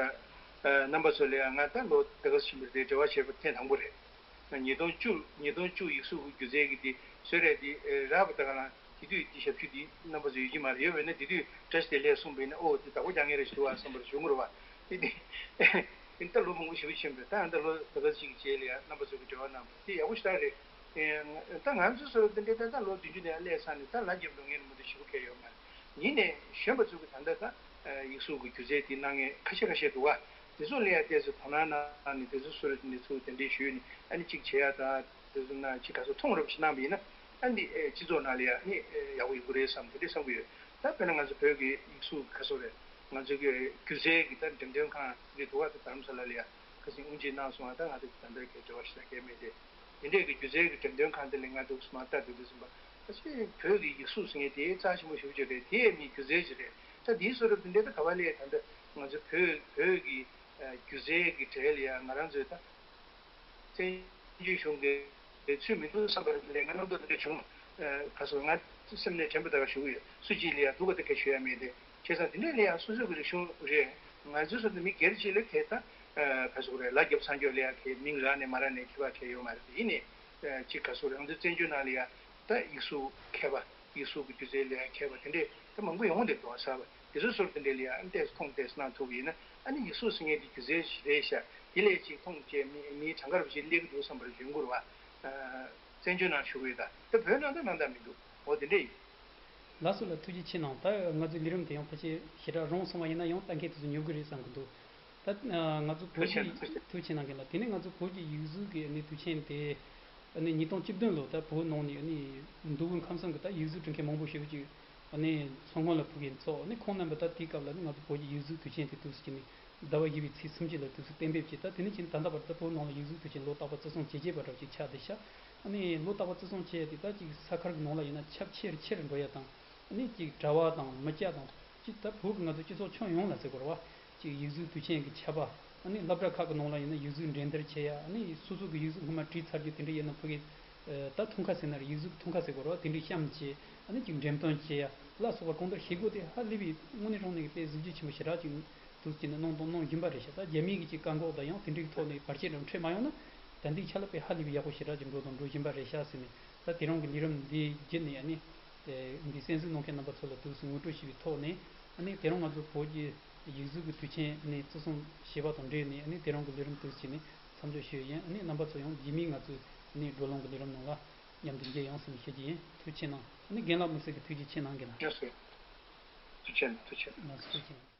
རྣམ་པ་ཚོ་ལ་ཡང་ང་ད་ལོ་ད་ག་ཙམ་ཕྱིན་པ་རེད། འབྲེལ་བ་བྱས་པ་ཐེངས་དང་པོ་རེད། ཉིས་སྟོང་བཅུ་ཉིས་སྟོང་བཅུ་ཡིག་གཟུགས་ཀྱི་སྒྱུ་རྩལ་གྱི་དེ་བཟོས་རེད། དེ་རག་པ་ད་ག་ལ་དེ་དུས་དེ་ཞབས་ཞུ་དེ་རྣམ་པ་ཚོ་ཡོད་ཀྱི་མ་རེད། ཡོད་པ་ཡིན་ན་དེ་དུས་བཀྲ་ཤིས་བདེ་ལེགས་གསུངས་པ་ཡིན་ན་ཨོ་དེ་བདག་པོ་རྒྱག་མཁན་རེད་ཞུ་བ་བསམ་པར་ཞུ་གི་རེད་བ། དེ་དེ་ད་ལོ་མང་པོ་ཞེ་པོ་ཕྱིན་པས། ད་ད་ལོ་ད་ག་ཅིག་གི་རྗེས་ལ་ཡང་རྣམ་པ་ཚོ་གི་འབྲེལ་བ་གནང་བ་དེ་ཡག་པོ་ཞེ་དྲག་རེད། ད་ང་ཚོ་ཚོ་དེ་འདྲའི་ད་ལྟ་ལོ་བདུན་ཅུ་ནས་སླེབས་ཚར་ནས་ད་ལ་རྒྱབ་འགྲོ་མཁན་མང་པོ་ཞེ་པོ་གལ་ཡོད་མ་རེད། ཡིན་ནའི་གཞོན་པ་ཚོ་གི་ད་ལྟ་ད་ཡིག་གཟུགས་ཀྱི་སྒྱུ་རྩལ་དེ་གནང་མཁན་ཁ་ཤས་ཁ་ཤས་འདུག་བ། དེ་ཚོ་ལ་ཡང་ཏོག་ཙམ་དོ་སྣང་གནང་ནས་དེ་ཚོ་སུ་རེད་དེ་ཚོ་གདན་འདྲེན་ཞུས་ནས་ཨ་ནི་གཅིག་བྱེད་ཡ་དང་། དེ་ཚོ་ན་གཅིག་ག་ཚོད་ཐུང་རུབ་ཞིག་གནང་བ་ཡིན་ན་ཨ་ནི་སྤྱི་ཚོགས་ནང་ལ་ཡང་ཨ་ནི་ཡག་པོ་ཡོང་གི་རེད་བསམ་དེ་འདྲས་བསམ་གྱི་ཡོད། ད་དཔེར་ན་ང་ཚོ་བོད་ཀྱི་ཡིག་གཟུགས་ག་ཚོད་རེད། ང་ཚོ་གི་སྒྱུ་རྩལ་གྱི་ད་འགྲེམས་སྟོན་ཁང་གི་འདུག་བ། ད་རྡ་རམ་ས་ལ་ལ་ཡང་ཁ་སང་དབུ་འབྱེད་གནང་སོང་བ། ད་ང་ཚོ་གི་ད་ལྟ་གི་འབྲེལ་བ་ཞིག་ད་གས་མེད་དེ། དེ་འདྲས་ཀྱི་སྒྱུ་རྩལ་གྱི་འགྲེམས་སྟོན་ཁང་དེ་ལ་ང་འདུག་སེ་མར་ལྟ་དུས་དུས་ཙམ་པ་ཨ་ཅེ་བོད་ཀྱི་ཡིག་གཟུགས་ཟེར་མཁན་དེ་རྩ་ཆེན་པོ་ཞེ་པོ་ཅིག་རེད། དེ་ཡང་མིའི་སྒྱུ་རྩལ་ཅིག་རེད། ད་དེའི་བཟོ་འདྲ་དེ་འདྲས་ད་ག་བ་ལས་ད་ལྟ་ང་ཚོ་བོད་བོད་ཀྱི་སྒྱུ་རྩལ་གྱི་གྲས་ལ་ཡང་ང་རང་ཚོའི་ད། བཙན་བྱོལ་གཞུང་གིས་ཚུད་མི་འདུག་བསམ་པ་ལས་ང་རྣམ་རྟོག་འདི་འདྲ་བྱུང་། ཨ་ག་སོ་ང་སེམས་ནས་དྲན་པ་ད་ག་ཞུ་གི་ཡོད། སུ་གཅིག་ལ་ཡང་སྡུག་པ་དེ་ག་ཞུ་ཡ་མེད་དེ། བྱས་ཙང་དེ་འདྲ་ལ་ཡང་སོ་སོ་གི་རིག་གཞུང་རེད། ང་ཚོའི་སོ་ནས་མི་སྒེར་གཅིག་ལ་གས་ད་ཨ་ག་སོ་རེད། ལ་རྒྱབ་ཚང་ཀྱོག་ལ་ཡང་གས་མིང་རག་ནས་མ་རག་ནས་ཁྱད་པར་གས་ཡོད་མ་རེད་དེ། ཡིན་ནའི་ཨ་གཅིག་ག་སོ་རེད། ང་ཚོའི་བཙན་བྱོལ་ནང་ལ་ཡང་ད་ཡིག་གཟུགས་མཁས་པ་ཡིག་གཟུགས་ཀྱི་སྒྱུ་རྩལ་ལ་ཡང་མཁས་པ་དེ་འདྲས་ད་མང་པོ་ཡོང་བསྡད་འདུག་བ། ཟེར་བ་དེ་ཚོའི་སོ་དེ་འདྲས་ལ་ཡང་ཨ་ཏོག་ཙམ་མཐོང་ཏོག་ཙམ་གནང་ཐུབ་པ་ཡིན་ན། ཨ་ནི་ཡིག་གཟུགས་ཟེར་མཁན་དེ་སྒྱུ་རྩལ་ཞིག་རེད་ཤག་དེ་ལས་ཅིག་མཐོང་བྱས་མི་མིའི་གྲངས་ཀ་རུ་ཞིག་སླེབས་ཀྱི་འདུག་བསམ་པར་ཡོང་གི་རེད་བ། བཙན་བྱོལ་ནང་བཞུགས་ཡོད་ད། ད་བོད་ནང་ད་ནང་ད་མི་འདུག་འོ་དེ་འདྲ་ཡིན། ལགས་སོ་ལགས། ཐུགས་རྗེ་ཆེ་གནང་། ད་ང་ཚོའི་ལས་རིམ་དེ་ཡང་ཕལ་ཆེར་ཞེ་དྲག་རིང་སོང་བ་ཡིན་ན་ཡང་ལྟ་མཁན་དེ་ཚོ་ཉོབ་གི་རེད་བསམ་གི་འདུག་ད་ང་ཚོ་བོད་ཀྱི། ཐུགས་རྗེ་ཆེ་གནང་། རྒན་ལགས། དེ་ནས་ང་ཚོ་བོད་ཀྱི་ཡིག་གཟུགས་ཀྱི་ཨ་ནི་དུས་ཆེན་དེ་ཨ་ནི་ཉིས་སྟོང་བཅུ་བདུན་ལོ་ད་བོད་ནང་ནས་ཨ་ནི་མདོ་དབུས་ཁམས་གསུམ་གྱི་ད་ཡིག་གཟུགས་འབྲི་མཁན་མང་པོ་ཞེ་པོ་ཅིག་ཨ་ནི་མཚོ་སྔོན་ལ་ཕུད་མཁན་ཚོ་ཨ་ནི་ཁོང་རྣམ་པ་ད་དེའི་སྐབས་ལ་ཨ་ནི་ང་ཚོ་བོད་ཀྱི་ཡིག་གཟུགས་དུས་ཆེན་དེ་འདུག་སེ་བྱས་ནས་ཟླ་བ་བཞི་པའི་ཚེས་སུམ་ཅུ་ལ་འདུག་སེ་གཏན་འབེབས་བྱས། ད་དེ་ནས་བྱས་ནས་ད་ལྟ་བར་ད་བོད་ནང་ལ་ཡིག་གཟུགས་དུས་ཆེན་ལོ་རྟག་པར་བརྩི་སྲུང་བྱེད་བྱེད་པ་འདྲ་ཅིག་ཆགས་བསྡད་ཤག་ཨ་ནི་ལོ་རྟག་པར་བརྩི་སྲུང་བྱས་ཏེ་ད་ཅིག་ས་ཁུལ་གྱི་ནང་ལ་ཡིན་ན་ཁྱབ་ཆེ་རུ་ཆེ་རུ་འགྲོ་ཡ་དང་། ཨ་ནི་ཅིག་གྲྭ་བ་དང་མི་སྐྱ་དང་ཅིག་ད་བོད་ཀྱི་ང་ཚོ་སྤྱི་ཚོགས་ཁྱོན་ཡོངས་ལ་ཟེར་དགོས་རེད་བ། ཅིག་ཡིག་གཟུགས་དུས་ཆེན་གྱི་ཆད་པ། ཨ་ནི་སློབ་གྲྭ་ཁག་གི་ནང་ལ་ཡིན་ན་ཡིག་གཟུགས་འགྲན་བསྡུར་བྱེད་ཡ། ཨ་ནི་སོ་སོ་གི་ཡིག་གཟུགས་སྔོན་མ་བྲིས་ཚར་རྒྱུ་དེ་འདྲ་ཡིན་ན་ཕ་གི་ ད་ཐང་ཀ་ཟེར་ན་རེད། ཡིག་གཟུགས་ཐང་ཀ་ཟེར་དགོས་རེད་བ། དེ་འདྲའི་གཤམ་བཅས་ཨ་ནི་ཅིག་འགྲེམས་སྟོན་བྱེད་ཡ་ལ་སོགས་པ་གང་ལྟར་བྱེད་སྒོ་དེ་ཧ་ལས་པའི་དངོས་གནས་དྲང་གནས་ཀྱི་དཔེ་གཟི་བརྗིད་ཆེན་པོ་ཞེ་དྲག་ཅིག་འདུག་ཅེས་ནས་གནང་དང་གནང་བཞིན་པ་རེད་ཤག་ད་རྒྱ་མི་གི་ཅིག་བཀག་འགོག་དང་ཡང་དེ་འདྲའི་ཐོག་ནས་བར་ཆད་རང་འཕྲད་མ་ཡོང་ན། ད་ལྟའི་ཆ་ལ་དཔེ་ཧ་ལས་པའི་ཡག་པོ་ཞེ་དྲག་ཅིག་འགྲོ་དང་འགྲོ་བཞིན་པ་རེད་ཤག་ཟེར་ནས། ད་དེ་རིང་གི་ལས་རིམ་འདི་བརྒྱུད་ནས་ཨ་ནི། འདི་གསན་གཟིགས་གནང་མཁན་རྣམ་པ་ཚོ་ལ་དུས་སུ་ངོ་སྤྲོད་ཞུས་པའི་ཐོག་ནས། ཨ་ནི་དེ་རིང་ང་ཚོ་བོད་ཀྱི་ཡིག་གཟུགས་ཀྱི་དུས་ཆེན་ཨ་ནི་བརྩི་སྲུང་བྱས་པ་དང་འབྲེལ་ནས། ཨ་ནི་དེ་རིང་གི་ལས་རིམ་དུས་ཆེན་ནས་མཚམས་འཇོག་ཞུས་ཡིན། ཨ་ནི་རྣམ་པ་ཚོ་ཡང་རྗེས་མའི་ང་ཚོའི་ཨ་ནི་བགྲོ་གླེང་གི་ལས་རིམ་ནང་ལ་མཉམ་དུ་མཇལ་ཡོང་ཟེར་ནས་ཞུ་རྒྱུ་ཡིན། ཐུགས་རྗེ་ཆེ་གནང་། ཨ་ནི་རྒན་ལགས་མུ་སི་གི་ཐུགས་རྗེ་ཆེ་གནང་། རྒན་ལགས། ཡོད་སོ། ཐུགས་རྗེ་ཆེ་གནང་། ཐུགས་རྗེ་ཆེ་གནང་། ལགས་སོ། ཐུགས་རྗེ་ཆེ་གནང་།